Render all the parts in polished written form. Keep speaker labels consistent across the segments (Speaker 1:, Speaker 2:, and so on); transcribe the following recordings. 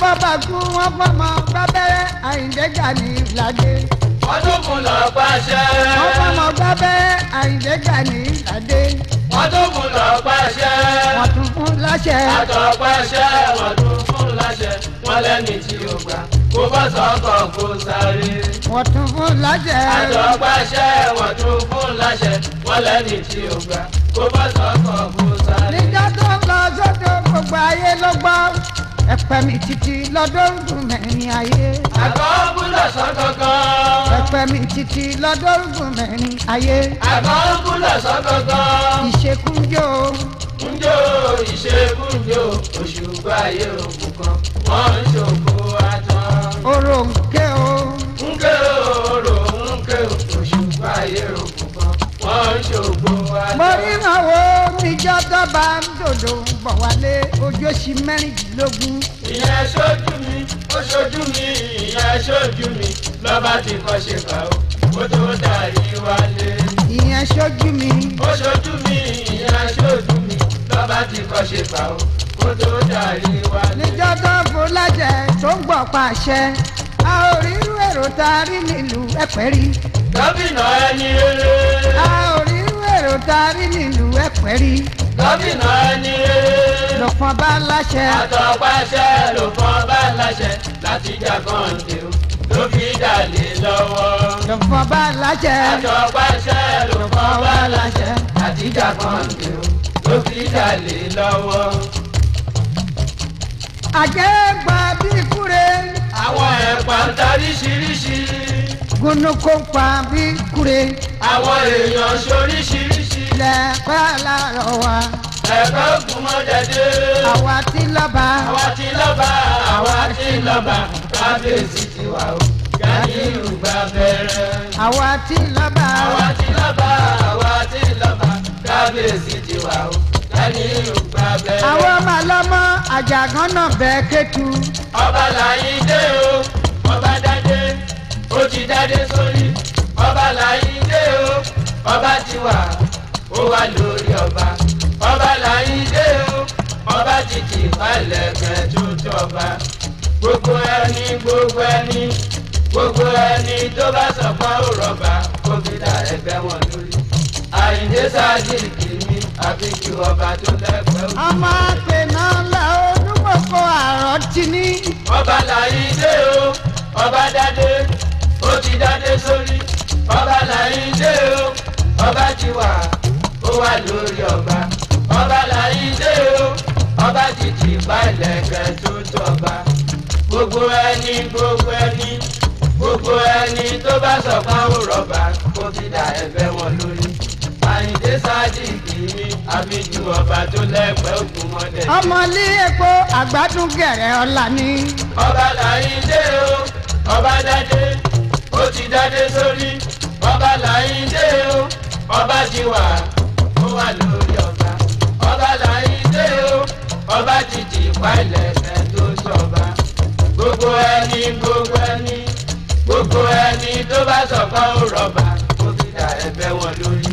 Speaker 1: Abọ́bàkú wọn fọmọ gbábẹ́rẹ́ Àyìndé Gani Ládé.
Speaker 2: Wọ́n tún fún lọ pàṣẹ.
Speaker 1: Wọ́n fọmọ gbábẹ́rẹ́ Àyìndé Gani Ládé.
Speaker 2: Wọ́n tún fún lọ pàṣẹ.
Speaker 1: Wọ́n tún fún láṣẹ.
Speaker 2: Àtọ̀pàṣẹ wọ́n tún fún láṣẹ. Wọ́n lẹ́ni tí ó gbà kó bọ́ sọ́kọ̀ kó sáré.
Speaker 1: Wọ́n tún fún láṣẹ.
Speaker 2: Àtọ̀pàṣẹ wọ́n tún fún láṣẹ. Wọ́n lẹ́ni tí ó gbà kó bọ́ sọ́kọ̀ kó sáré.
Speaker 1: Níjọ́ tó ń lọ sódò gbogbo ayé ló gbọ́. Ẹ̀pẹ̀ mi títí lọ́dọ́rùn mẹ́rin ayé.
Speaker 2: Àgọ́ búlọ̀ sọ́gọ́gán.
Speaker 1: Ẹ̀pẹ̀ mi títí lọ́dọ́rùn mẹ́rin ayé.
Speaker 2: Àgọ́ búlọ̀ sọ́gọ́gán.
Speaker 1: Ìṣekúnjó.
Speaker 2: Njó ìṣègùnjó òṣùgbà ayé òkú kan wọ́n ń ṣògo àtàn.
Speaker 1: Orò ń ké o.
Speaker 2: Nké orò nké òṣùgbà ayé òkú kan wọ́n ń ṣògo àtàn.
Speaker 1: Mo ríran wo níjọ́ tó bá ń dòdò ń bọ̀ wálé ojú òsì 16.
Speaker 2: Ìyẹn ṣojú mi, ó ṣojú mi, ìyẹn ṣojú mi, lọ́ba ti kọ́ ṣe kà ó, kó tó darí wálé.
Speaker 1: Ìyẹn ṣojú mi.
Speaker 2: Ó ṣojú mi, ìyẹn ṣojú mi, lọ́ba ti kọ́ ṣe kà ó, kó tó darí wálé.
Speaker 1: Níjọ́ tó ń fún lájẹ tó ń gbọ̀ pàṣẹ. A ò rí irú èrò tá a rí nílùú Ẹ̀pẹ́ rí.
Speaker 2: Gómìnà ẹni rere.
Speaker 1: A ò rí irú èrò tá a rí nílùú Ẹ̀pẹ́ rí.
Speaker 2: Gómìnà ẹni rere.
Speaker 1: Lọ́fọ̀n bá láṣẹ.
Speaker 2: Àtọ̀pàṣẹ ló fọ́n bá láṣẹ láti jà kànde o, ló fi dàlé lọ́wọ́.
Speaker 1: Lọ́fọ̀n bá láṣẹ.
Speaker 2: Àtọ̀pàṣẹ ló fọ́n bá láṣẹ láti jà kànde o, ló fi dàlé lọ́wọ́.
Speaker 1: Àjẹ́ gba bí kúre.
Speaker 2: Àwọn ẹ̀pà ń taríṣiríṣi.
Speaker 1: Gúnúkó pa bí kúre.
Speaker 2: Àwọn èèyàn ṣoríṣiríṣi.
Speaker 1: Lẹ́pẹ́ láàárọ̀ wa.
Speaker 2: Ẹ̀kọ́ ògùn mọ́dẹ̀dẹ́.
Speaker 1: Àwa ti lọ́ba.
Speaker 2: Àwa ti lọ́ba, àwa ti lọ́ba, kábíyèsí tiwa o, Ganiyu gba bẹ̀rẹ̀.
Speaker 1: Àwa ti lọ́ba.
Speaker 2: Àwa ti lọ́ba, àwa ti lọ́ba, kábíyèsí tiwa o, Ganiyu gba bẹ̀rẹ̀.
Speaker 1: Àwọn ọmọ ọlọ́mọ àjàgán náà bẹ́ẹ̀ kẹ́tù.
Speaker 2: Ọba Làyíndé o, ọba dádé, ó ti dádé sórí. Ọba Làyíndé o, ọba ti wà, ó wà lórí ọba. Ọba Làyíndé o, ọba ti tì palẹ̀kẹ̀ tó tọba. Gbogbo ẹni, gbogbo ẹni, gbogbo ẹni tó bá sọ pé ó rọba, kó fi dà ẹgbẹ́ wọn lórí. Àyìndé Sádíkì mi, àfi ju ọba tó lẹ́gbẹ̀ẹ́ òkú.
Speaker 1: Ọmọ àpènà ńlá olúmọ̀kọ àrọ̀ ti ní.
Speaker 2: Ọba Làyíndé o, ọba dádé, ó ti dádé sórí. Ọba Làyíndé o, ọba ti wà, ó wà lórí ọba. Ọba Làyíndé o, ọba ti tì palẹ̀kẹ̀ tó tọba. Gbogbo ẹni, gbogbo ẹni, gbogbo ẹni tó bá sọ pé ó rọba, kó fi dà ẹgbẹ́ wọn lórí. Àyìndé Sádíkì mi, àbíjú ọba tó lẹ́gbẹ̀ẹ́ ògùn mọ́lẹ̀.
Speaker 1: Ọmọlé epo àgbádùn gẹ̀rẹ́ ọ̀la ni.
Speaker 2: Ọba Làyíndé o, ọba dádé, ó ti dádé sórí. Ọba Làyíndé o, ọba ti wà, ó wà lórí ọba. Ọba Làyíndé o, ọba ti tì palẹ̀kẹ̀ tó sọba. Gbogbo ẹni, gbogbo ẹni, gbogbo ẹni tó bá sọ pé ó rọba, kó fi dà ẹgbẹ́ wọn lórí.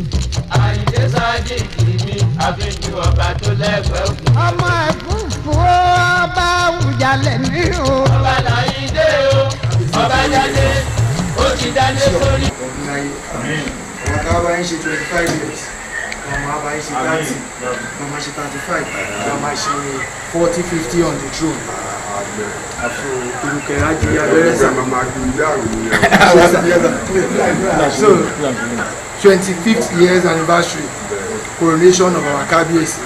Speaker 2: Àyìndé Sádíkì mi, àfihàn ọba tó lẹ́gbẹ̀ẹ́ òkú.
Speaker 1: Ọmọ ẹ̀fúùfù ọba Àwùjalẹ̀ ní o.
Speaker 2: Ọba Làyíndé o, ọba dádé, ó ti dádé sórí.
Speaker 3: Ọdún láyé àwọn tá a bá ń ṣe 25 years, àwọn máa bá ń ṣe 30, àwọn máa ṣe 35, àwọn máa ṣe 40, 50 on the throne. So ìrùkẹ̀rẹ̀ á di abẹ́rẹ́ sà. So 25th years anniversary coronation of our Kábíyèsí,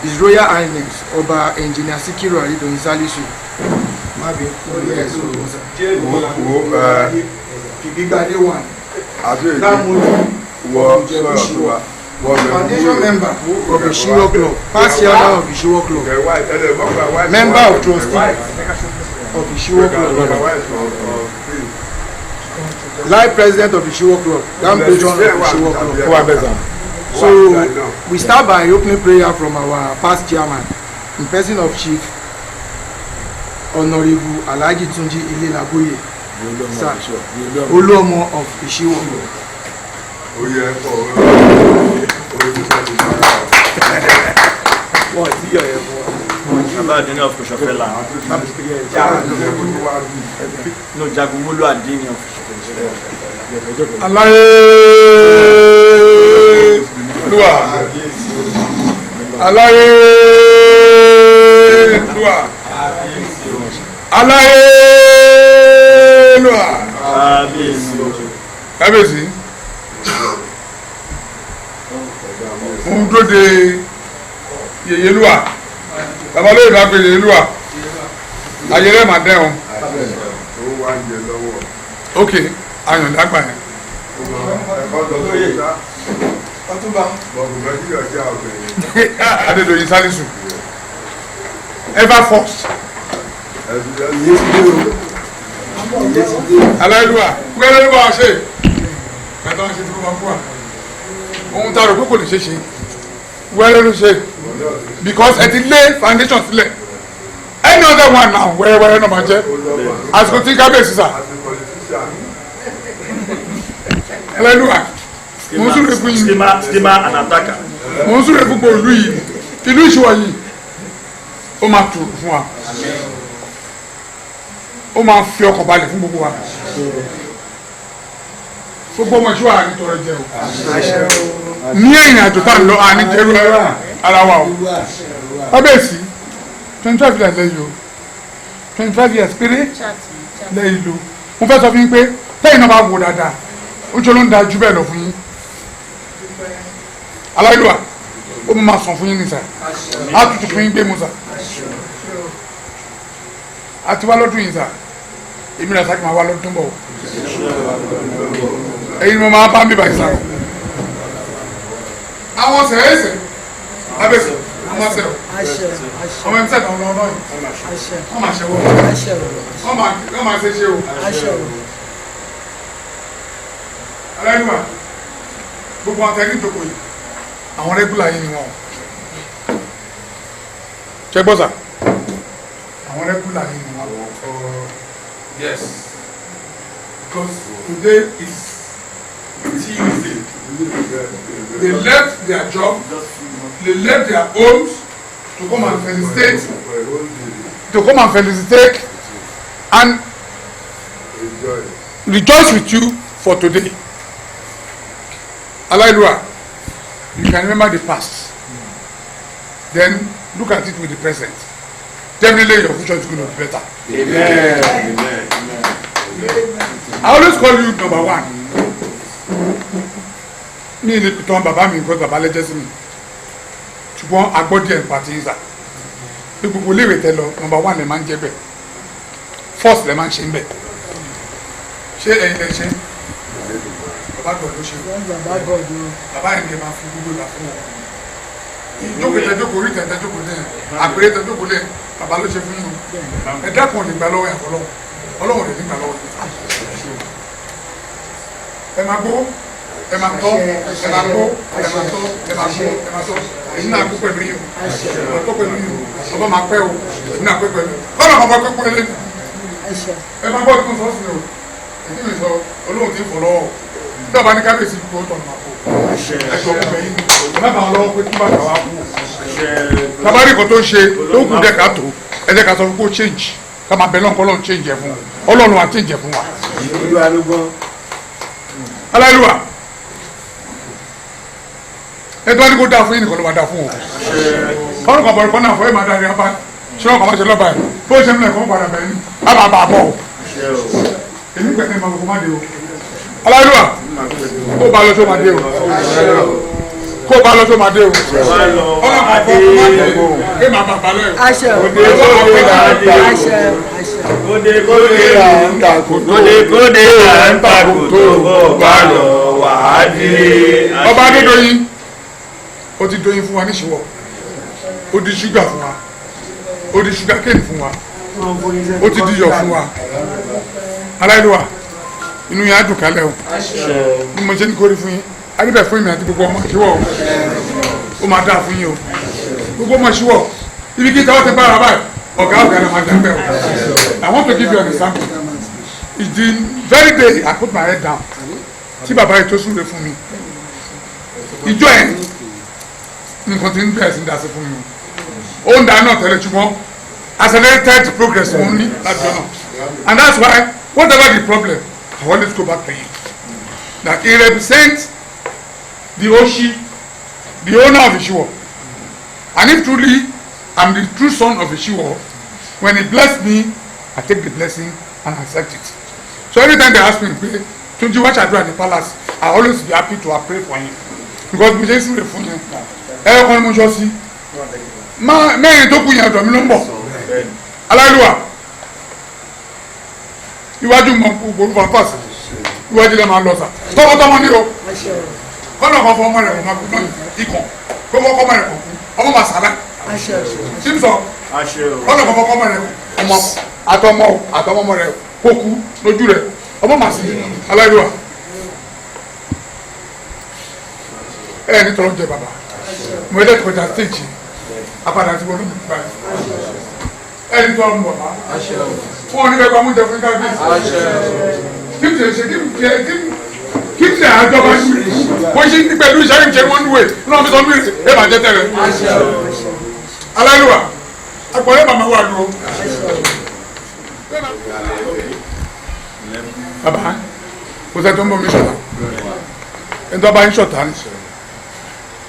Speaker 3: His Royal Highness Ọba Engineer Sikiru Aridoyin Salisu mabi. Yes, Fìgbígbadé one Lámúlò Ìjẹ̀bú, foundation member of Ishiwo Club, past chairman of Ishiwo Club, member of trustee of Ishiwo Club, life president of Ishiwo Club, grand patron of Ishiwo Club. So we start by opening prayer from our past chairman in person of Chief Honourable Alhaji Tunji Ilelaboye sir, Olúọmọ of Ishiwo.
Speaker 4: Oyè ẹ̀kọ́ orí.
Speaker 3: Wọ́n ti yọ̀ ẹ̀ fún wa.
Speaker 5: Baba Adini of Koshofela. No, Jagunmolu Adini of Koshofela.
Speaker 4: Aláyélúwà, aláyélúwà, aláyélúwà. Kábíyèsí, mo ń dúró de Yèyélúwà, bàbá lóye bá pe Yèyélúwà, ayẹlẹ màá dẹ́hùn. Ok, ayọ̀ǹda gbà yẹn. Adédoyin Salisu, ever first. Aláìlúwà, gbẹ́rẹ́ ló bá wa ṣe. Bàtà wa ṣe tí mo máa fún wa. Ohun tá a rò pé kò lè ṣe ṣe. Wẹ́rẹ́ ló ṣe. Because ẹ ti lé foundation sílẹ̀. Any other one now, wẹ́rẹ́wẹ́rẹ́ náà máa jẹ́. Àsìkò tí kábíyèsí sà. Aláìlúwà, mo ń súre fún yín.
Speaker 5: Steamer and attacker.
Speaker 4: Mo ń súre fún gbogbo ìlú yìí. Ìlú Ìṣíwọ̀ yìí, ó máa tù fún wa. Ó máa fi ọkàn balẹ̀ fún gbogbo wa. Gbogbo ọmọ Ìṣíwọ̀ àní tọrọ jẹ o. Ní ìrìn àjò tá à ń lọ àní jẹrú ara wa o. Kábíyèsí, 25 years lẹ́yìn o. 25 years péré lẹ́yìn lo. Mo fẹ́ sọ fún yín pé tẹ́yìn náà bá wò dáadáa, ó jọ ló ń da jù bẹ́ẹ̀ lọ fún yín. Aláìlúwà, ó máa sàn fún yín ní sà. Á tutù fún yín gbé mu sà. A ti wá lọ́dún yìí sà. Èmi náà sáà kì máa wá lọ́dún tó ń bọ̀ o. Ẹ̀yin ni mo máa bá mi báyìí sà o. Àwọn sẹ̀ẹ́sẹ̀ abẹ́sẹ̀ ọmọ sẹ̀ o. Ọmọ ẹ̀mí sẹ̀dá ọ̀nà ọ̀nà yìí. Wọ́n máa ṣẹ̀wọ̀. Wọ́n máa ṣe ṣe o. Aláìlúwà, gbogbo àwọn tẹ̀lé ìjókòó yìí, àwọn rẹ́gúlà yìí ni wọ́n o. Ṣé gbọ́ sà? Àwọn rẹ́gúlà yìí ni wọ́n. Yes, because today is Tuesday. They left their job, they left their homes to come and felicitate, and rejoice with you for today. Aláìlúwà, you can remember the past, then look at it with the present. Definitely your future is going to be better.
Speaker 5: Amen. Amen.
Speaker 4: I always call you number one. Ní ilé ìtàn bàbá mi nǹkan bàbá lẹ́jẹ́ sí mi, ṣùgbọ́n agbọ́dí ẹ̀ pàtí ń sà. Ní gbogbo iléèwé tẹ lọ, number one lè máa ń jẹ́ bẹ̀, first lè máa ń ṣe ń bẹ̀. Ṣé ẹ̀yin lè ṣe? Bàbá gbọ̀ ló ṣe. Bàbá yẹn lè máa fi gbogbo ìgbà fún wọn. Jókòó tẹ jókòó, orí tẹ tẹ jókòó lẹ, àpèrè tẹ jókòó lẹ, bàbá ló ṣe fún yín o. Ẹ dákun lè gbà lọ́wọ́ yàtọ̀ lọ́wọ́. Ọlọ́run lè ní gbà lọ́wọ́ yín. Ẹ máa gbó, ẹ máa tọ́, ẹ máa gbó, ẹ máa tọ́, ẹ máa gbó, ẹ máa tọ́. Èyí náà kú pẹ̀lú yín o. Ẹ tọ́ pẹ̀lú yín o. Ọba máa pẹ́ o. Èyí náà pẹ́ pẹ̀lú. Kọ́nà bàbá pẹ́ pẹ́ lẹ́nu. Ẹ máa gbọ́ kí n sọ sí o. Èyí mi sọ olóhùn tí ń fọ̀ lọ́wọ́. Tí ọba ní kábíyèsí kú ó tọ̀ nà kó. Ẹ jọ kú bẹ̀yìn. Ẹ má bàa lọ́wọ́ pé kí bàtà wá kú. Tabari kan tó ń ṣe tó kù dẹ̀ ká tó. Ẹ jẹ́ ká sọ fún kó change. Ká máa bẹ lọ́nkọ́ lọ́n change ẹ̀ fún wa. Ọlọ́run á change ẹ̀ fún wa. Aláìlúwà, ẹ tó wá ní kó dáa fún yín nìkan ló máa dáa fún o. Ọ̀rọ̀ kan bọ̀rọ̀ kan náà fún ẹ̀ máa dáa abá. Ṣé ọkọ̀ máa ṣe lọ́ba ẹ̀? Bó ṣe ń lọ ẹ̀kọ́ padà bẹ̀rẹ̀ ni. A máa bà á bọ̀ o. Èmi pẹ̀lú ẹ̀ máa kó má dé o. Aláìlúwà, kó bá lọ tó máa dé o. Kó bá lọ tó máa dé o. Ọ̀rọ̀ kan fọ́ kó má dé o. Ẹ máa bà á lọ ẹ̀.
Speaker 5: Kóde kóde là ń ta kòtò. Kóde kóde là ń ta kòtò. Bó bá lọ wà á dé.
Speaker 4: Ọba Adédoyin, ó ti doyin fún wa níṣìwọ̀, ó di ṣúgà fún wa, ó di ṣúgà kéènì fún wa, ó ti di iyọ̀ fún wa. Aláìlúwà, inú yẹn á dùn kálẹ̀ o. Bí mo ṣe ní kórè fún yín, adébẹ̀ fún mi àti gbogbo ọmọ Ìṣíwọ̀ o. Ó máa dáa fún yín o. Gbogbo ọmọ Ìṣíwọ̀, ibi kí táwọn ti bá ara báyìí, ọ̀gá ọ̀gá ni màá dà bẹ́ẹ̀ o. I want to give you an example. It's the very day I put my head down. Tí bàbá yìí tó súre fún mi, ìjọ ẹ̀ nǹkan tí ń bẹ̀rẹ̀ sí ń dasí fún mi o. Ó ń da náà tẹ́lẹ̀, ṣùgbọ́n accelerated progress wọn ní láti jọ náà, and that's why whatever the problem, I always go back to him. That he represents the Oshi, the owner of Ishiwo, and if truly I'm the true son of Ishiwo, when he bless me, I take the blessing and accept it. So every time they ask me pé Túnjí wá ṣàdúrà ní palace, I always be happy to pray for him, because mo ṣe ń súre fún yẹn, ẹ ọkọ ni mo sọ sí mẹ́rin tó kù yẹn, ọ̀dọ̀ mi ló ń bọ̀. Aláìlúwà, iwájú mọ gbogbo fàfàsì, iwájú lè máa lọ sà tọmọtọmọ ní o. Kọ́nà kan fọ ọmọ rẹ̀ kò máa kú náà ikọ̀ kó fọ́ ọmọ rẹ̀ kò kú, ọmọ máa sàlá tí n sọ. Kọ́nà kan fọ́ ọmọ rẹ̀, ọmọ àtọmọ àtọmọ ọmọ rẹ̀ kó kú lójú rẹ̀, ọmọ màá sí. Aláìlúwà, ẹ ní tọrọ jẹ bàbá mo yẹ kọjá stage apàdà tí wọn ló mú báyìí. Ẹ ní tọrọ mú bàbá fún ọ nígbà pàmò jẹ fún kábíyèsí kí n ṣe ṣe kí n ṣe àjọba kó ṣe ní pẹ̀lú iṣẹ́ ìṣe wọn wé náà mi sọ mí ẹ máa jẹ tẹ̀lé. Aláìlúwà, àpọ̀lẹ́ màmá wà dúró. Bàbá kò sẹ́ tó ń bọ̀ mí ṣọ̀tá, ẹni tó bá ń ṣọ̀tá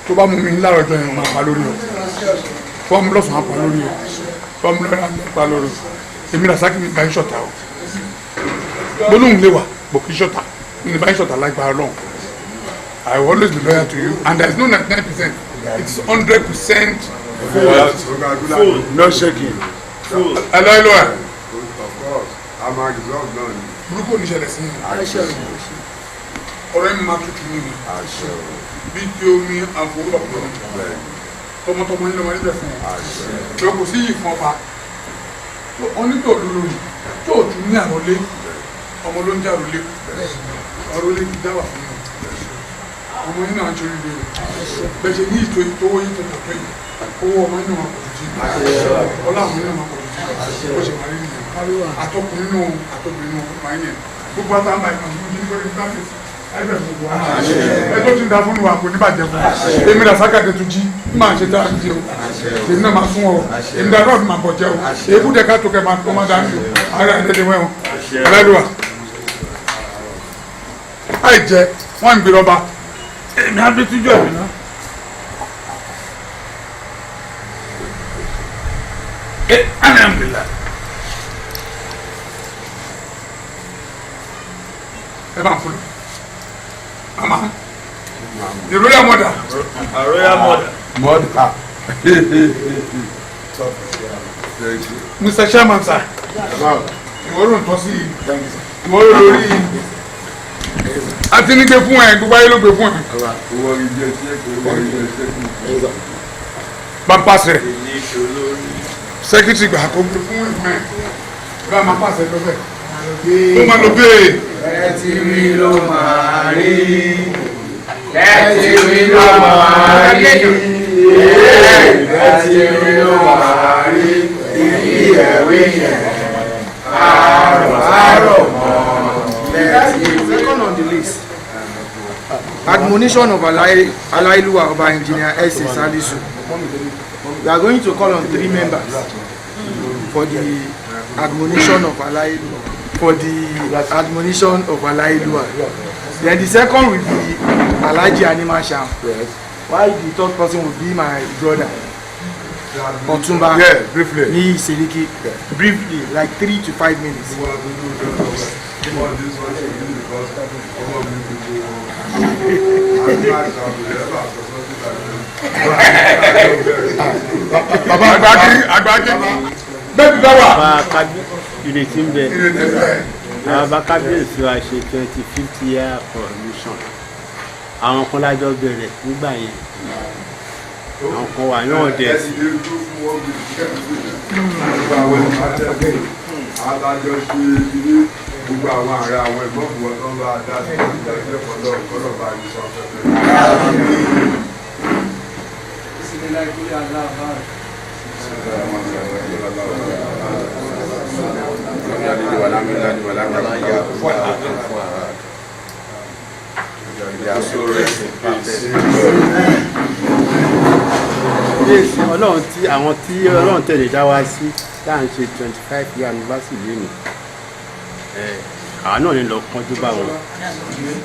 Speaker 4: tó bá mú mi láàárọ̀ ọjọ́ yẹn, máa pa lórí o. Tó bá mú lọ́sàn-án, pa lórí o. Tó bá mú lọ́sàn-án, pa lórí o. Èmi Rasaki mi bá ń ṣọ̀tá o. Gbólóhùn lè wà bò kí ṣọ̀tá mi bá ń ṣọ̀tá lágbára Ọlọ́run. I will always be loyal to you, and there is no 99%, it is 100%.
Speaker 5: Full, no shaking.
Speaker 4: Hello, hello.
Speaker 6: Of course, a máa resolve náà ni.
Speaker 4: Burúkú ò ní ṣẹlẹ̀ sí yín. Ọ̀rẹ́ mi máa tutù nínú bí tí omi àfọwọ́pọ̀ tọmọtọmọ yín lọ́mọ níbẹ̀ fún ọ lọ. Kò sí yìí fún ọba onítò lórí tó o tún ní àròlé, ọmọ ló ń jẹ́ àròlé. Àròlé ti dá wà fún yín, ọmọ yín náà ń ṣorí rẹ o. Bẹ́ẹ̀ ṣe ní ìtò ìtòwó yín tó pọ̀ tó yìí, owó ọmọ yín náà máa pọ̀ jù jí, ọlá àwọn yín náà máa pọ̀ jù jí. Ó ṣe máa rí nìyẹn, àtọkùnrin náà, àtọkùnrin náà máa ń yẹn gbogbo àtàwọn àìmọ̀ ní ẹgbẹ́ gbogbo wa. Ẹ tó ti ń da fún wa kò ní bàjẹ́ fún wa. Èmi Rasaki Adétúnjí máa ń ṣe tá a ń di o, èmi náà máa sún ọ, èmi dáná ọdún máa bọ̀ jẹ́ o. Èébú dẹ̀ ká tó kẹ́ máa tó máa dání o. Ara ẹ̀ dédé wẹ́wọ̀n aláìlúwa àì jẹ wọ́n ń gbé lọ́ba.
Speaker 5: Èmi á bí túnjọ mi náà. Ẹ alhamdulillah.
Speaker 4: Ẹ bá ń fọlọ mama, the royal mother.
Speaker 5: A royal mother.
Speaker 6: Mother.
Speaker 4: Mr. Chairman sir, ìwọ ló ń tọ́ sí, ìwọ ló lórí àti ní gbé fún ẹ, gbogbo ayé ló gbé fún ẹ. Bá ń pàṣẹ sẹkítì gbà kó gbé fún ẹ, bá máa pàṣẹ lọ bẹ́ẹ̀ ó máa lọ bẹ́ẹ̀.
Speaker 2: Ẹ ti rí ló máa rí, ẹ ti rí ló máa rí, ẹ ti rí ló máa rí, ìdí ẹ̀wí yẹn àrò àrò mọ́.
Speaker 3: Second on the list, admonition of Alailuwa Oba Engineer S. A. Salisu. We are going to call on three members for the admonition of Alailuwa. For the admonition of Alailuwa. Then the second will be Alhaji Animashaun.
Speaker 6: Yes.
Speaker 3: While the third person will be my brother, Otunba.
Speaker 4: Yeah, briefly.
Speaker 3: Niyi Seriki. Briefly, like 3 to 5 minutes.
Speaker 4: Bàbá àgbàkí àgbàkí bẹ́ẹ̀ ti dá wà.
Speaker 7: Bàbá ìrètí ń bẹ.
Speaker 4: Ìrètí ń bẹ.
Speaker 7: Bàbá kábíyèsí wa ṣe 25th year coronation. Àwọn kan lájọ bẹ̀rẹ̀ nígbà yẹn, àwọn kan wà náà dẹ̀ sí.
Speaker 6: Adájọ́ ṣe ilé gbogbo àwọn ará àwọn ẹ̀gbọ́n fún wọn tó ń bá a dá sí ìdájọ́ kọ́lọ́ kọ́lọ́ bá yìí sọ fẹ́fẹ́.
Speaker 7: Kábíyèsí, Ọlọ́run tí àwọn tí Ọlọ́run tẹ̀lé dá wa sí tá à ń ṣe 25 year anniversary lónìí ẹ̀, àwa náà ní lọ kánjú bá wọn.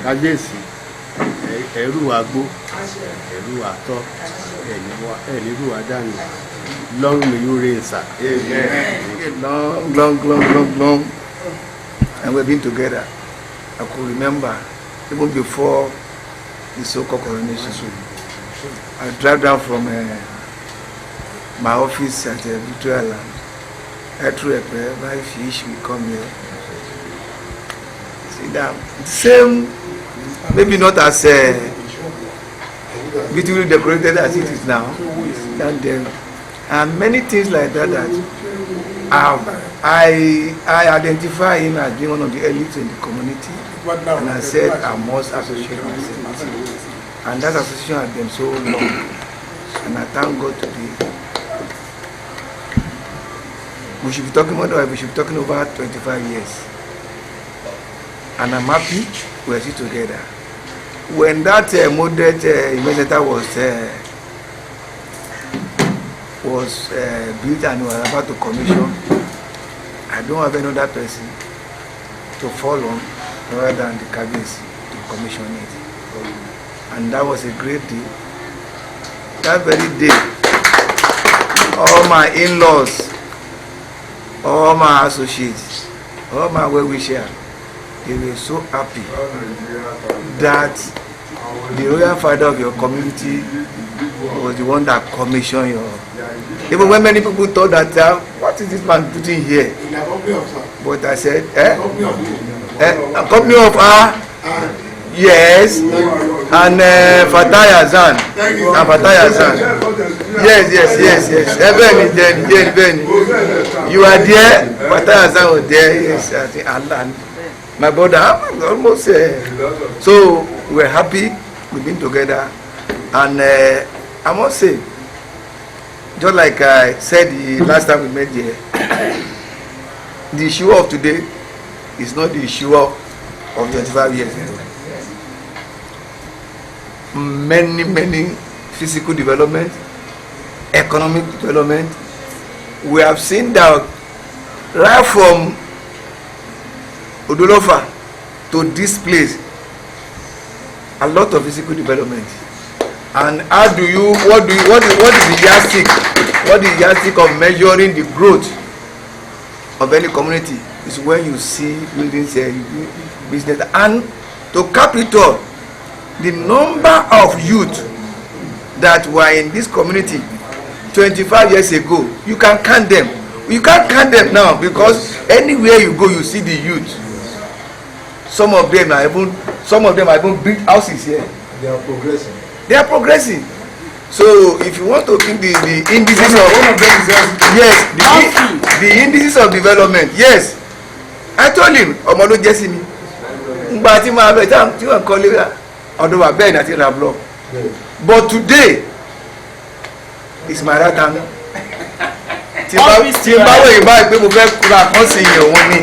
Speaker 7: Kábíyèsí, ẹrú wa gbó, ẹrú wa tọ́, ẹ̀ní rú wa dànù. Long may you reign, sir.
Speaker 3: Long, long, long, long, long, and we've been together. I could remember even before the so-called coronation. I drive down from my office at Victoria Land. I through Epe, buy fish, we come here. See that same, maybe not as beautifully decorated as it is now. And and many things like that that I identify him as being one of the elites in the community, and I said I must associate myself with him. And that association has been so long, and I thank God today. We should be talking more than we should be talking over 25 years. And I'm happy we're still together. When that model event center was built and was about to commission, I don't have another person to fall on rather than the Kabiyesi to commission it. And that was a great day. That very day, all my in-laws, all my associates, all my well-wishers, they were so happy that the royal father of your community was the one that commissioned your. Even when many people thought that, what is this man putting here? But I said, eh? Eh, a company of yes, and Fatai Hassan, and Fatai Hassan. Yes. Eh, bẹ́ẹ̀ni, bẹ́ẹ̀ni, bẹ́ẹ̀ni, bẹ́ẹ̀ni. You are there, Fatai Hassan was there, yes, I think Allah. My brother, I'm almost. So we're happy, we've been together, and I must say, just like I said the last time we met here, the issue of today is not the issue of 25 years ago. Many, many physical development, economic development. We have seen that right from Odolofa to this place, a lot of physical development. And how do you, what do you, what is the yardstick? What is the yardstick of measuring the growth of any community? Is when you see buildings here, you do business. And to cap it all, the number of youth that were in this community 25 years ago, you can count them. You can't count them now because anywhere you go, you see the youth. Some of them are even built houses here.
Speaker 6: They are progressing.
Speaker 3: They are progressing. So if you want to give the indices of
Speaker 4: One of them is
Speaker 3: yes, the indices of development, yes. I told him, ọmọ ló jẹ́ sí mi. Ngbà tí máa bẹ̀ tí wọ́n kọ́ lé ọ̀dọ̀ wà bẹ́ẹ̀ ni àti ra block. But today is my right hand. Tí n bá wòye báyìí pé mo fẹ́ ra kan sí yẹn òun ni.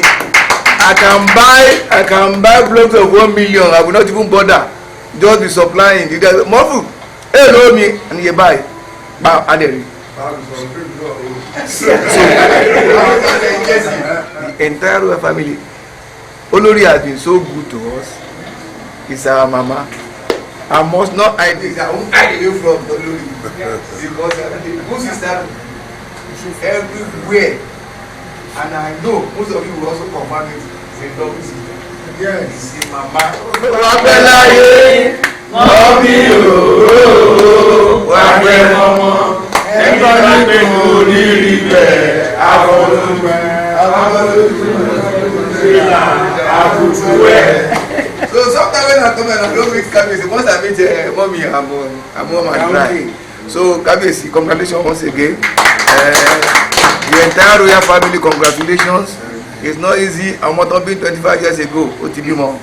Speaker 3: I can buy blocks of 1 million. I will not even bother. Just be supplying. Mọ́fù èèlò mi ní iye báyìí bá a lè rí. So the entire royal family, Olori has been so good to us. It's our mama. I must not hide this. I won't hide away from Olori because the good sister everywhere, and I know most of you will also confirm it. It's a lovely sister.
Speaker 4: Yes.
Speaker 3: It's a mama.
Speaker 5: Wà pẹ́ láyé mummy ooo, wà pẹ́ mọ́mọ́ ẹni bá ní kò ní rí bẹ́ẹ̀ àfọlùpẹ́ àbùkù ẹ̀.
Speaker 3: So sometimes when I come and I don't meet Kabiyesi, once I meet mommy, I'm warm and dry. So Kabiyesi, congratulations once again. The entire royal family, congratulations. It's not easy. Ọmọ tó bí 25 years ago, ó ti bímọ.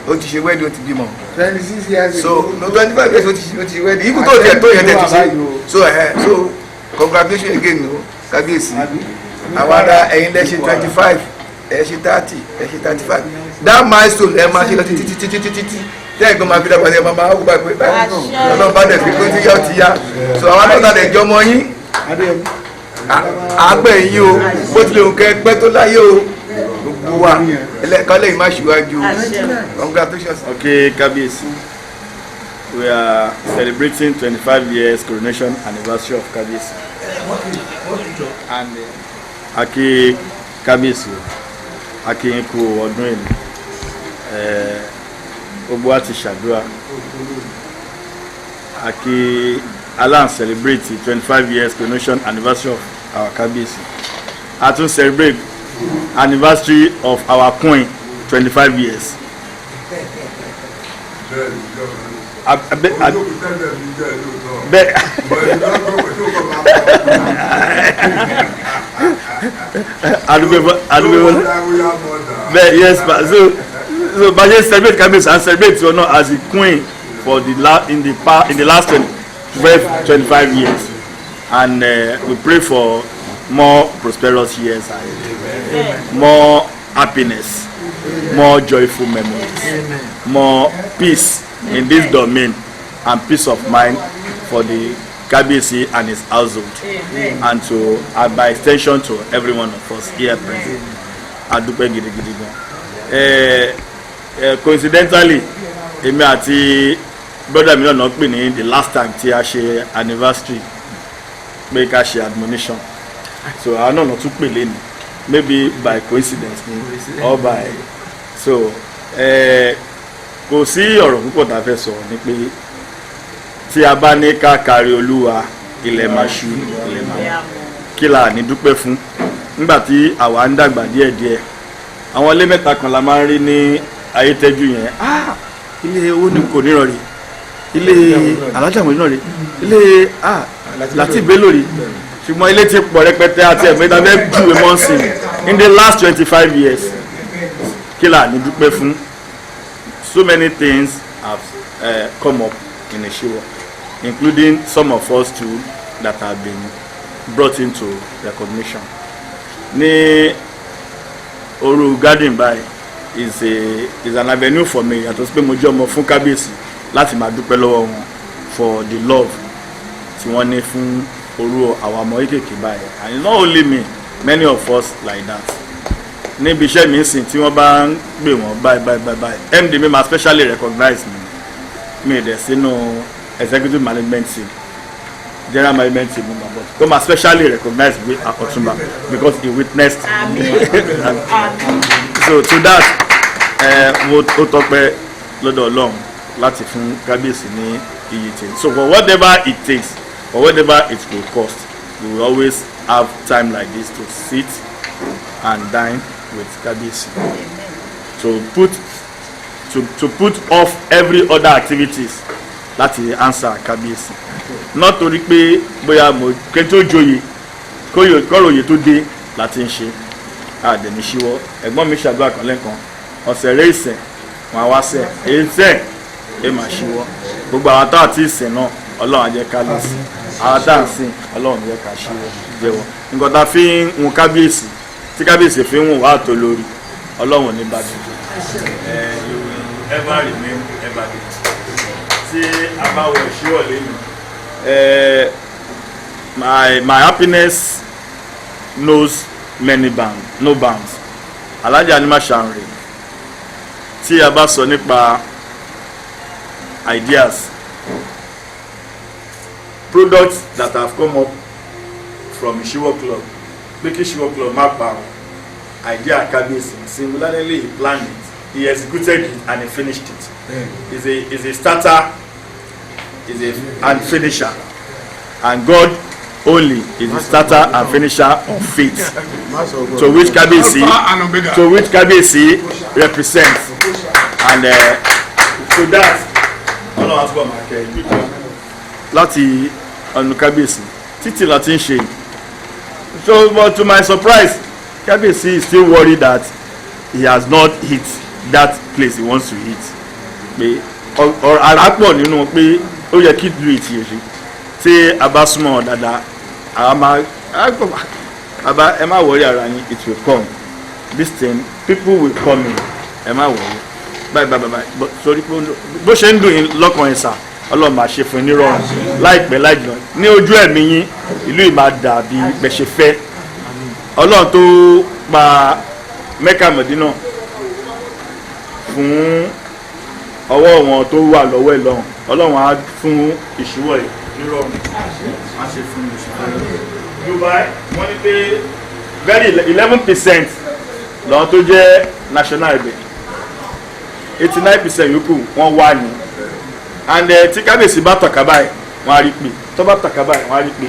Speaker 3: Ó ti ṣe wedding, ó ti bímọ.
Speaker 4: 26 years
Speaker 3: So
Speaker 4: ago.
Speaker 3: no, 25 years, ó ti ṣe wedding. Ikú tó tiẹ̀ tó yẹn tẹ̀ ti ṣe. So congratulations again o, Kabiyesi. Àwọn ará ẹ̀yin lẹ ṣe 25, ẹ ṣe 30, ẹ ṣe 35. That milestone ẹ máa ṣe lọ títí títí títí títí.
Speaker 5: Tẹ́ ẹ̀gbọ́n máa fi dàgbà sí ẹ̀ máa wò báyìí pé báyìí Ọlọ́run bá dẹ̀ fi pé tí yá ó ti yá. So àwọn náà tàdé jọmọ yín àgbẹ̀ yín o, bó tilẹ̀ òǹkẹ́ pẹ́ tó láyé o, gbogbo wa ẹlẹ́ẹ̀kan lẹ́yìn má ṣíwájú. Congratulations.
Speaker 8: Okay, Kabiyesi, we are celebrating 25 years coronation anniversary of Kabiyesi. And a kí Kabiyesi, a kí yín kú ọdún yìí. Gbogbo wa ti ṣàdúrà. A kí Alan celebrate 25 years coronation anniversary of our Kabiyesi. A tún celebrate anniversary of our queen, 25 years. Bẹ́ẹ̀ adúgbò bẹ́ẹ̀, yes pa. So bá ṣe celebrate Kabiyesi and celebrate your now as the queen for the la in the pa in the last 25 years, and we pray for more prosperous years ahead, more happiness, more joyful memories, more peace in this domain and peace of mind for the Kabiyesi and his household, and to and by extension to every one of us here present. A dúpẹ́ gidigidi gan. Coincidentally, èmi àti brother mi náà pè ní the last time tí a ṣe anniversary pé ká ṣe admonition, so àwọn náà tún pè lé ní, maybe by coincidence ni or by so. Kò sí ọ̀rọ̀ púpọ̀ tá a fẹ́ sọ ni pé tí a bá ní ká kárí Olúwa, ilẹ̀ máa ṣú, ilẹ̀ máa mọ́. Kí la ní dúpẹ́ fún? Nígbà tí àwa ń dàgbà díẹ̀díẹ̀, àwọn ilé mẹ́ta kan la máa ń rí ní Ayétẹ́jú yẹn. Ah, ilé owó ni kò nírọ̀rí, ilé alájà mọ̀ nírọ̀rí, ilé, ah, Láti Bello rí. Ṣùgbọ́n ilé ti pọ̀ rẹpẹtẹ àti ẹ̀mẹ́ta fẹ́ júwe mọ́ sí in the last 25 years. Kí la ní dúpẹ́ fún? So many things have come up in Ishiwo, including some of us too that have been brought into recognition. Ní oru garden báyìí is an avenue for me, yàtọ̀ sí pé mo jẹ́ ọmọ fún Kábíyèsí, láti máa dúpẹ́ lọ́wọ́ wọn for the love tí wọ́n ní fún orú àwọn ọmọ kéékèèké báyìí. And not only me, many of us like that. Níbi iṣẹ́ mi ń sìn, tí wọ́n bá ń pè wọ́n báyìí báyìí báyìí báyìí, MD mi máa specially recognize me. Mi dẹ̀ sínú executive management team, general management team mo ma, but ó máa specially recognize me, Ọ̀túnba, because he witnessed. So to that, mo ó tọpẹ́ lọ́dọ̀ Ọlọ́run láti fún Kábíyèsí ní iye tí. So for whatever it takes, for whatever it will cost, we will always have time like this to sit and dine with Kábíyèsí, to put off every other activities láti answer Kábíyèsí. Not torí pé bóyá mo kí n tó joyè, kọ́ròyè tó dé láti ń ṣe àdẹ̀mí ṣíwọ́. Ẹ̀gbọ́n mi ṣàdúrà kan lẹ́ẹ̀kan, ọ̀sẹ̀ rẹ̀ ìsẹ̀ wọn wá sẹ̀ èyí sẹ̀ ẹ máa ṣíwọ́. Gbogbo àwọn tá àti ìsìn náà, Ọlọ́run á jẹ́ ká lè sìn. Àwọn tá à ń sìn, Ọlọ́run jẹ́ ká ṣíwọ́ jẹ́wọ́. Nǹkan tá a fi ń hun Kábíyèsí, tí Kábíyèsí fi ń hùn wá tó lórí, Ọlọ́run ò ní bàjẹ́. You will ever remain evergreen. Tí a bá wọ ìṣíwọ̀ lẹ́nu, my happiness knows many bounds, no bounds. Alhaji Animashaun, tí a bá sọ nípa ideas, products that have come up from Ishiwo Club, pé kí Ishiwo Club má parun, idea Kábíyèsí. Singularly, he planned it, he executed it and he finished it. Is a starter, is a and finisher, and God only is the starter and finisher of faith, to which Kábíyèsí
Speaker 4: Alpha and Omega.
Speaker 8: to which Kábíyèsí represents. And to that, Ọlọ́run àtúbọ̀ máa kẹ́ ẹ láti ọ̀nà Kábíyèsí títí láti ń ṣe. So, but to my surprise, Kábíyèsí is still worried that he has not hit that place he wants to hit, pé ara pọ̀ nínú pé ó yẹ kí lu ìtì ṣe. Tí a bá súnmọ́ dáadáa, àwa máa bàbá, ẹ má worry ara yín, it will come. This thing, people will come in, ẹ má worry. Báyìí báyìí báyìí, sórí pé bó ṣe ń dùn yín lọ́kàn yẹn sà, Ọlọ́run máa ṣe fún yín nírọ̀rùn láìpẹ́ láìjìnà. Ní ojú ẹ̀mí yín, ìlú yìí máa dàbí bẹ́ ṣe fẹ́. Ọlọ́run tó pa Mẹ́kà Mẹ̀dínà fún ọwọ́ wọn tó wà lọ́wọ́ ẹ̀ lọ́hùn, Ọlọ́run á fún ìṣíwọ̀ yìí nírọ̀rùn, á ṣe fún ìṣíwọ̀ yìí. Dubai, wọ́n ní pé very 11% lọ́wọ́ tó jẹ́ national ibẹ̀, 89% yòókù wọ́n wà ní. And tí kábíyèsí bá tàkà báyìí, wọ́n á rí pé tó bá tàkà báyìí, wọ́n á rí pé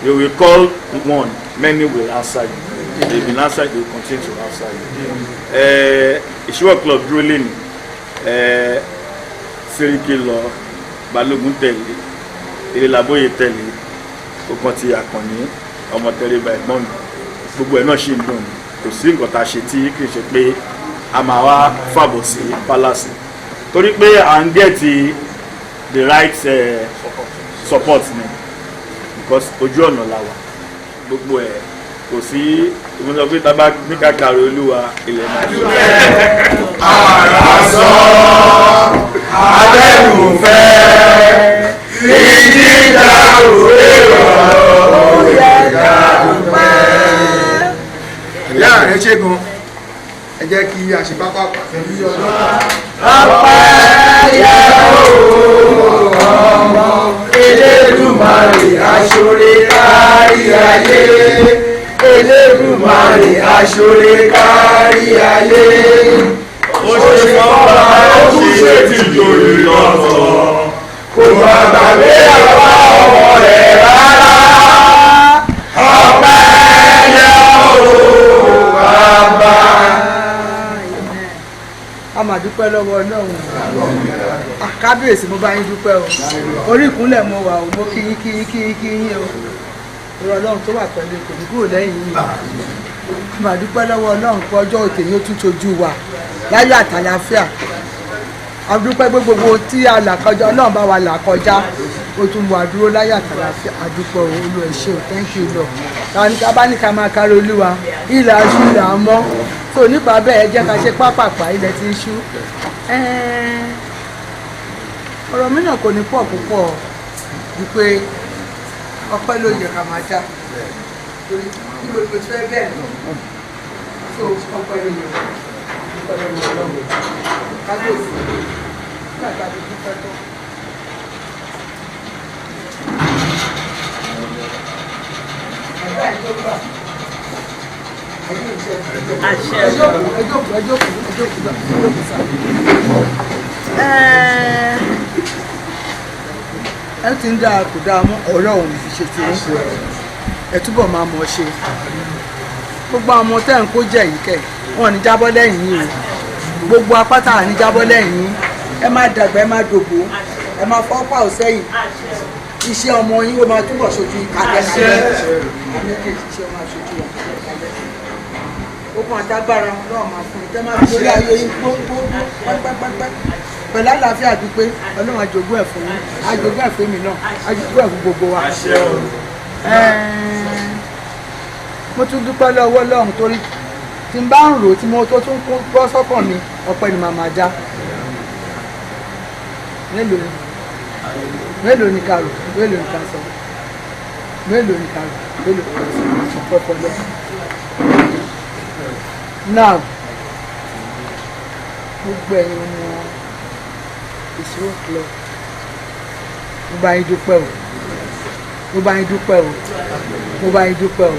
Speaker 8: you will call one, many will answer you. They will answer you, they will continue to answer you. Ìṣíwọ̀ club dúró lẹ́nu, Sẹ́ríkì lọ, Balógun tẹ̀lé, Erelabóye tẹ̀lé, ọkàn ti Àkànní ọmọ tẹríba ẹ̀gbọ́n mi, gbogbo ẹ̀ náà ṣì ń dùn. Kò sí nǹkan tá a ṣe tí kì í ṣe pé a máa wá fàbọ̀ sí palace, torí pé à ń get the right support ni, because ojú ọ̀nà la wà. Gbogbo ẹ̀ kò sí ìmúlò pé tá a bá ní kàkàrọ̀ olúwa ilẹ̀ máa ṣe.
Speaker 5: Àrà sọ abẹ́gùnfẹ́ ìjìjà òwe ọ̀rọ̀ ká dúpẹ́.
Speaker 3: Ìyá rẹ̀ ṣe gan, ẹ jẹ́ kí a ṣe pápá pàṣẹ ní ọjọ́.
Speaker 5: Ọpẹ́ yẹ ọmọ Elédùmarè aṣọre kárí ayé, Elédùmarè aṣọre kárí ayé.
Speaker 8: Ó ṣe fọ́nrán, ó tún ṣe tìjòyè lọ́tọ̀,
Speaker 5: kò má gbàgbé àwa ọmọ rẹ̀ rárá. Ọpẹ́ yẹ o bàbá.
Speaker 1: A máa dúpẹ́ lọ́wọ́ Ọlọ́run. Kábíyèsí, mo bá yín dúpẹ́ o. Orí ìkúnlẹ̀ mo wà o, mo kí yín, kí yín, kí yín, kí yín o. Ìrọ̀ Ọlọ́run tó wà pẹ̀lú kò ní kúrò lẹ́yìn yín. A máa dúpẹ́ lọ́wọ́ Ọlọ́run pé ọjọ́ òtè yóò tún ṣojú wa láyọ̀ àtàlàáfíà. A dúpẹ́ pé gbogbo tí a là kọjá, Ọlọ́run bá wa là kọjá, ó tún wà dúró láyọ̀ àtàlàáfíà. A dúpẹ́ o, Olúwa ẹ ṣé o. Thank you, Lord. Ká bá ní ká máa kárí Olúwa, ilẹ̀ aṣú ilẹ̀ àmọ́ tó nípa bẹ́ẹ̀, ẹ jẹ́ ká ṣe pápápá, ilẹ̀ tí ń ṣú. Ọ̀rọ̀ mi náà kò ní pọ̀ púpọ̀ ju pé ọpẹ́ ló yẹ ká máa dá, torí níbo ni mo ti fẹ́ bẹ̀rẹ̀? Tó ọpẹ́ ló yẹ, ọpẹ́ ló yẹ lọ́wọ́ kábíyèsí nígbà tá a ti dúpẹ́ tó. Àdúrà yìí tó gbà. Ẹ jókòó, ẹ jókòó, ẹ jókòó, ẹ jókòó, ẹ jókòó sá. Ẹ ti ń dáa, kò dáa mọ́, ọ̀rọ̀ òun fi ṣe ti ń ẹ túbọ̀ máa mọ̀ ọ́ ṣe. Gbogbo àwọn ọmọ tẹ́ ń kó jẹ́ yìí kẹ̀, wọn ò ní jábọ́ lẹ́yìn yìí o. Gbogbo apáta à ní jábọ́ lẹ́yìn yín. Ẹ má dàgbà, ẹ má dògbò, ẹ má fọ́ pà ó sẹ́yìn. Iṣẹ́ ọmọ yín ó máa túbọ̀ ṣojú yín kálẹ̀. Àmì kejì, iṣẹ́ ọmọ aṣojú wa kálẹ̀. Okun àtagbára wọn náà máa fún yín tẹ́ máa fi lórí ayé yín gbóngbó pẹ́pẹ́pẹ́pẹ́ pẹ̀lú àlàáfíà dúpẹ́. Ọlọ́run àjogún ẹ̀ fún yín, àjogún ẹ̀ fún mi náà, àjogún ẹ̀ fún gbogbo wa. Mo tún dúpẹ́ lọ́wọ́ Ọlọ́run, torí tí n bá ń rò tí mo tó tún kún bọ́ sọ́kàn mi, ọpẹ́ ni màá máa dá. Mélòó ni, mélòó ni ká rò, mélòó ni ká sọ, mélòó ni ká rò, mélòó ni ká sọ? Ọpẹ́ fọlọ́. Now, gbogbo ẹ̀yin ọmọ Ìṣíwọ̀ club, mo bá yín dúpẹ́ o, mo bá yín dúpẹ́ o, mo bá yín dúpẹ́ o.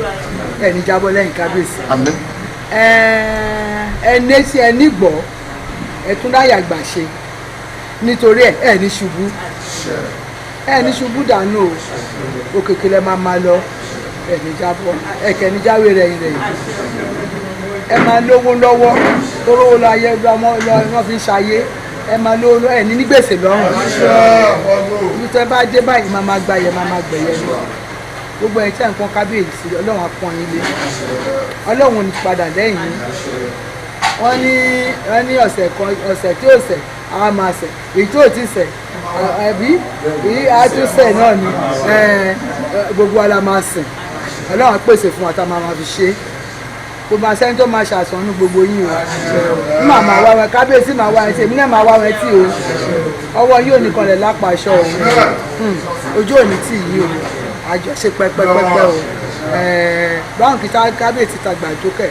Speaker 1: Ẹ ní jábọ́ lẹ́yìn kábíyèsí. Ẹ ní sí, ẹ ní gbọ́, ẹ tún láyà gbà ṣe nítorí ẹ ní ṣubú, ẹ ní ṣubú dànù o. Òkèkè lẹ máa máa lọ, ẹ ní jábọ́, ẹ kẹ́ ní jáwé rẹ̀ yìí rẹ̀ yìí. Ẹ máa lówó lọ́wọ́, torówó lọ ayé lọ́mọ lọ́ fi ń ṣayé. Ẹ máa lówó lọ́wọ́, ẹ ní ní gbèsè lọ́rùn. Ibi tẹ́ bá dé báyìí, máa máa gba yẹ, máa máa gbẹ̀yẹ ni. Gbogbo ẹ̀ tí ẹ̀ ń pọ́n kábíyèsí, Ọlọ́run á pọ́n yín lé, Ọlọ́run ò ní padà lẹ́yìn yín. Wọ́n ní ọ̀sẹ̀ kan, ọ̀sẹ̀ tí ò sẹ̀ á máa sẹ̀, èyí tí ò ti sẹ̀ ẹ̀bí èyí á tún sẹ̀ náà ni. Gbogbo wa la máa sìn. Ọlọ́run á pèsè fún wa tá a máa fi ṣe é. Kò máa sẹ́ni tó máa ṣàṣàánú gbogbo yín o. Màmá wa wọn kábíyèsí màá wá ẹ tí èmi náà máa wá wọn tí o. Ọwọ́ yóò nìkan lẹ̀ lápá aṣọ o. Ojú òní tì yí o. Àjọṣe pẹpẹpẹpẹ o. Báńkì kábíyèsí ta gbàjókè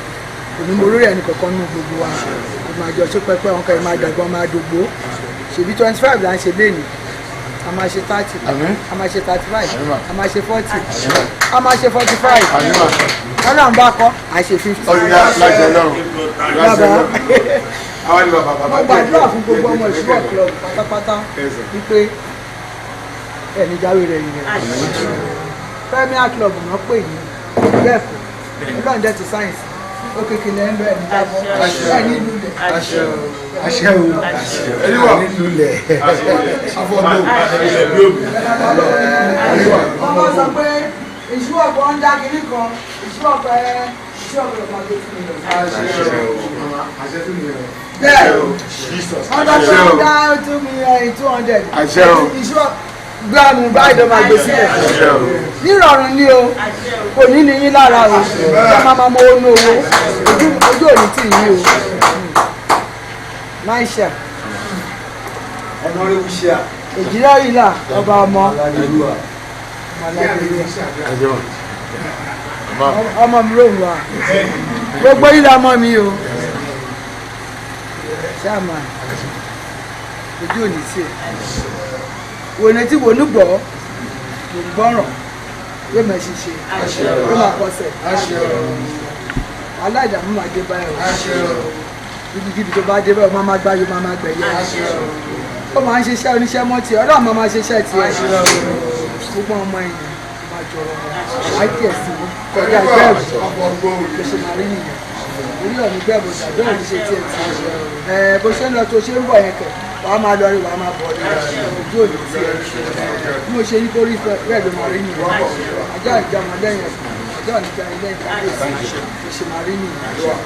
Speaker 1: òní mo lórí ẹnì kọ̀ọ̀kan nínú gbogbo wa. Kò máa jọ ṣe pẹpẹ wọn kẹ́ máa dàgbọ́n máa dògbò. Ṣèbí 25 là ń ṣe lénìí. A máa ṣe 30, a máa ṣe 35, a máa ṣe 40, a máa ṣe 45. Ọlọ́run bá kọ́, a ṣe 50. Bàbá, mo gbàdúrà fún gbogbo ọmọ Ìṣíwọ̀ club pátápátá wípé ẹni jáwé rẹ̀ yìí rẹ̀. Premier club náà pè ní bẹ́ẹ̀ kọ́, Ọlọ́run jẹ́ ti sáyẹ̀nsì. Ó kékeré ń lọ ẹni jábọ́, ẹni lulẹ̀.
Speaker 3: Àṣẹ o, ẹni lulẹ̀.
Speaker 1: Wọ́n máa sọ pé Ìṣíwọ̀ kan ń dá kiri kan, Ìṣíwọ̀ kan ẹ Ìṣíwọ̀ kan máa gbé 2 million. Bẹ́ẹ̀ wọ́n bá tó ń dá 2 million 200. Ìṣíwọ̀ gbàmù báyìí ló máa gbé sílẹ̀. Nírọ̀rùn ni o, kò ní ní yín lára o, ẹ máa máa mọ owó owó, ojú òní tì yín o. Máìṣà. Èjìlá yìí là ọba ọmọ. Ọmọ mi ló ń wà. Gbogbo yìí la mọ́ mi o. Ṣáàmà ojú òní tì ẹ̀. Wòní tí wòní gbọ́, kò gbọ́ràn, yóò máa ṣiṣẹ́, yóò máa kọsẹ̀. Aláìdààmú máa dé báyìí o. Ibikíbi tó bá dé báyìí, máa máa gbáyé, máa máa gbẹ̀yẹ. Ó máa ń ṣiṣẹ́ oníṣẹ́ mọ́ tiẹ̀, Ọlọ́run máa máa ṣiṣẹ́ tiẹ̀. Gbogbo ọmọ èèyàn máa jọrọ wọn. Á tiẹ̀ sí kọjá gbẹ́ẹ̀bù bó ṣe máa rí nìyẹn. Orí ọ̀nì gbẹ́ẹ̀bù tàbí ọ̀nì ṣe tiẹ̀ tiẹ̀. Bó ṣe ń lọ tó ṣe ń bọ̀ yẹn kẹ̀, wàá máa lọ rí wàá máa bọ̀ rí ojú òní tiẹ̀. Bí mo ṣe ní kó rí bẹ́ẹ̀ ló máa rí nìyẹn. Ajá ìjọmọ lẹ́yìn ẹ̀sìn, ajá ìjọmọ lẹ́yìn kábíyèsí bó ṣe máa rí nìyẹn.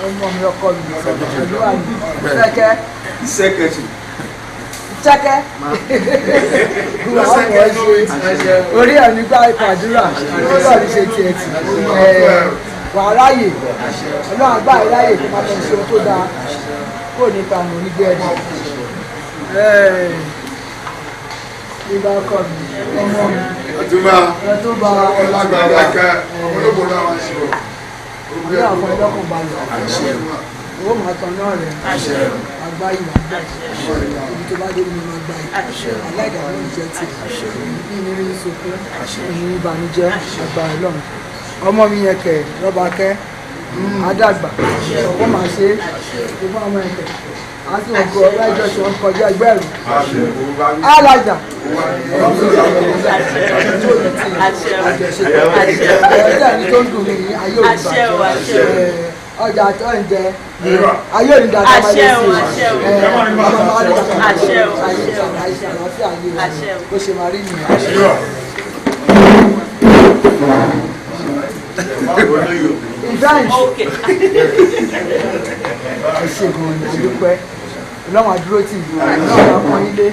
Speaker 1: Ọmọ mi ọkọ mi àdúrà mi sẹ́kẹ́. Sẹ́kẹ́. Orí ẹ̀ nígbà ìpàdúrà ọlọ́run ṣe tiẹ̀ tì wà ráyè Ọlọ́run àgbà ráyè kó máa tẹ̀ ṣe ohun tó dáa kó ní ta ọ̀nà onígbé ẹni. Ìgbà ọkọ mi ọmọ mi
Speaker 6: Ọ̀túnba
Speaker 1: Ọ̀túnba
Speaker 6: Ọlágbàdàkẹ́ olóògbé náà wá sí ọ.
Speaker 1: Ní àwọn ọlọ́kùn balẹ̀ owó máa tan náà rẹ̀ àgbá ìwà ibi tó bá dé ní máa gba ìwà aláìdàmú ìjẹ́ ti ní ìrírí ìsopọ̀ ìrírí ìbànújẹ́ àgbà Ọlọ́run. Ọmọ mi yẹn kẹ̀ rọ́bà kẹ́ àdàgbà ọkọ máa ṣe gbogbo ọmọ yẹn kẹ̀ á sì wọ́n kọ ọlá ìjọ ṣe wọ́n kọjá ẹgbẹ́ rẹ̀ alájà ọjà ní tó ń dùn mí ayé òní bàjẹ́ ọjà tó ń jẹ ayé òní dàgbà máa lé sí àlàáfíà ayé bó ṣe máa rí nìyẹn. Event ẹ ṣe gan ni adúpẹ́ Ọlọ́run àdúró tì í Ọlọ́run àpọ́n ilé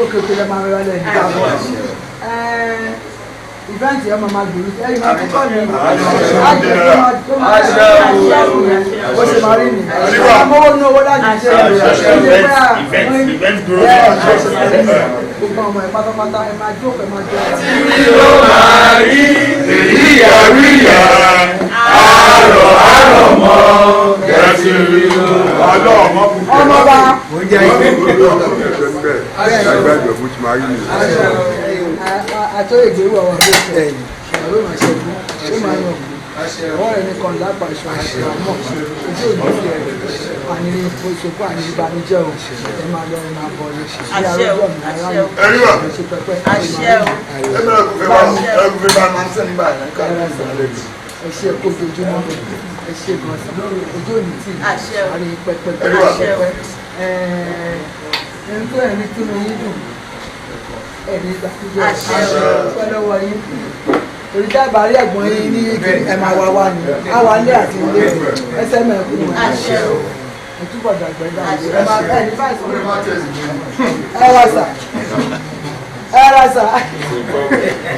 Speaker 1: òkè òkè lẹ́ máa rọlẹ̀ nígbà bọ́ event yẹn máa gbèrú ẹ̀yìn máa kọ́ mi àjẹ́ tó máa bó ṣe máa rí nìyẹn àmọ́wó ní owó láti ṣe gbogbo ọmọ ẹ̀ pátápátá ẹ máa jókòó ẹ máa jọ ẹ.
Speaker 5: Tí ló máa rí èyí àríyá àrọ̀ àrọ̀ mọ́ gẹ̀ẹ́sì rí
Speaker 1: ọmọ bá. Àtọ́yègbè wọ̀ wọ́n ló sọ ìyàwó máa ṣẹ́gun ó máa yàn ọwọ́ rẹ̀ nìkan lápá aṣọ àmọ́ ojú òní fi ẹ̀rẹ̀ àní oṣòkó àní ìbànújẹ́ o ẹ máa lọ ẹ máa bọ̀ ní àrọ́jọ́ mi aráyè ẹ ṣe pẹpẹ ẹ ṣe kó ojoojúmọ́ ẹ ṣe gan sí ojú òní tì àní pẹpẹpẹ ẹ ń tó ẹ̀rí túnú yín dùn ẹ̀rí ìgbàkújọ ẹ lọ́wọ́ yín torí dábàá rí ẹ̀gbọ́n yín ní ẹ máa wá wá ní àwa ilé àti ilé ẹsẹ̀ mẹ́kù ẹ túbọ̀ dàgbẹ́ dàgbẹ́ ẹ máa ẹ ní báyìí sọ̀rọ̀ ẹ wá sà Ẹ rà sà.